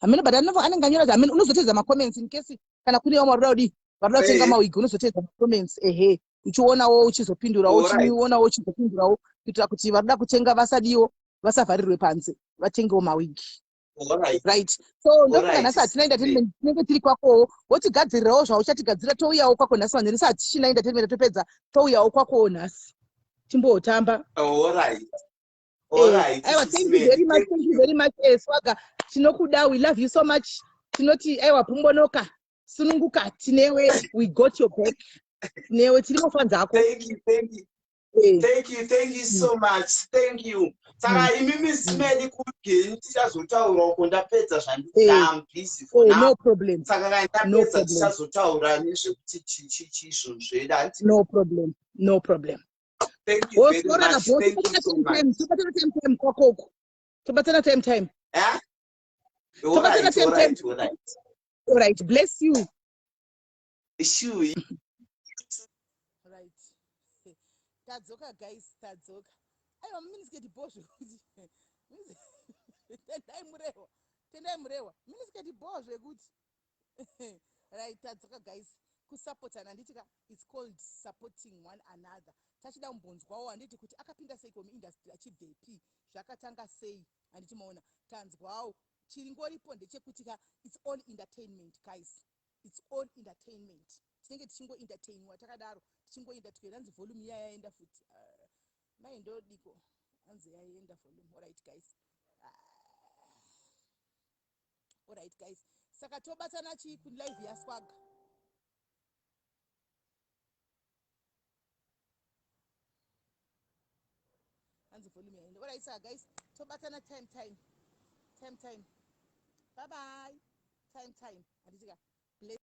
A: hamene, but anenge anyora kuti hamene. Unozotedza macomments in case kana kune vamwe varikuda kudii, varikuda kutenga mawigi, unozotedza macomments, ehe, uchionawo, uchizopindurawo, uchionawo, uchizopindurawo, kuitira kuti varikuda kutenga vasadiwo, vasavharirwe panze, vatengewo mawigi. Right, so ndofunga nhasi hatina entertainment, tinenge tiri kwakowo, wotigadzirirawo zvauchatigadzira, touyawo kwako nhasi manheru. Sa hatichina entertainment, topedza, touyawo kwakowo nhasi, timbotamba. Aiwa, thank you very much, thank you very much, Swaga, tinokuda, we love you so much. Tinoti aiwa, pumbonoka, sununguka, tinewe, we got your back, tinewe, tiri mafans ako.
D: Thank you, thank you. Thank you, thank you so much, thank you. Saka imimi simeli kugeni, tichazotaura uko ndapedza zvandiri busy for now.
A: No problem.
D: Saka kana ndapedza, tichazotaura nezvekuti chiizvo zveda.
A: No problem, no problem.
D: Thank you very much, thank you so much.
A: Tobatana time time kwakoko, tobatana time time.
D: Eh?
A: Tobatana time time. All right, bless you.
D: Sure.
A: Right, tadzoka guys, tadzoka. Aiwa, miniskirt bho zvekuti. Tendai Murehwa, Tendai Murehwa, miniskirt bho zvekuti. Right, tadzoka guys. Kusapotana, handiti ka? It's called supporting one another. Tachida kumbonzwawo, handiti, kuti akapinda sei komuindustry, achibvepi, zvakatanga sei, handiti maona? Tanzwawo. Chiringoripo ndechekuti ka, it's all entertainment guys, it's all entertainment. Tinenge tichingoentertainwa takadaro, tichingoentertainwa. Hanzi volume iya yaenda futi. Mai ndodiko, hanzi yaenda volume. Alright guys, alright guys, saka tobatana chii kulive yaSwaga? Hanzi volume yaenda. Alright, saka guys, tobatana time time time time. Bye bye, time time, handitika.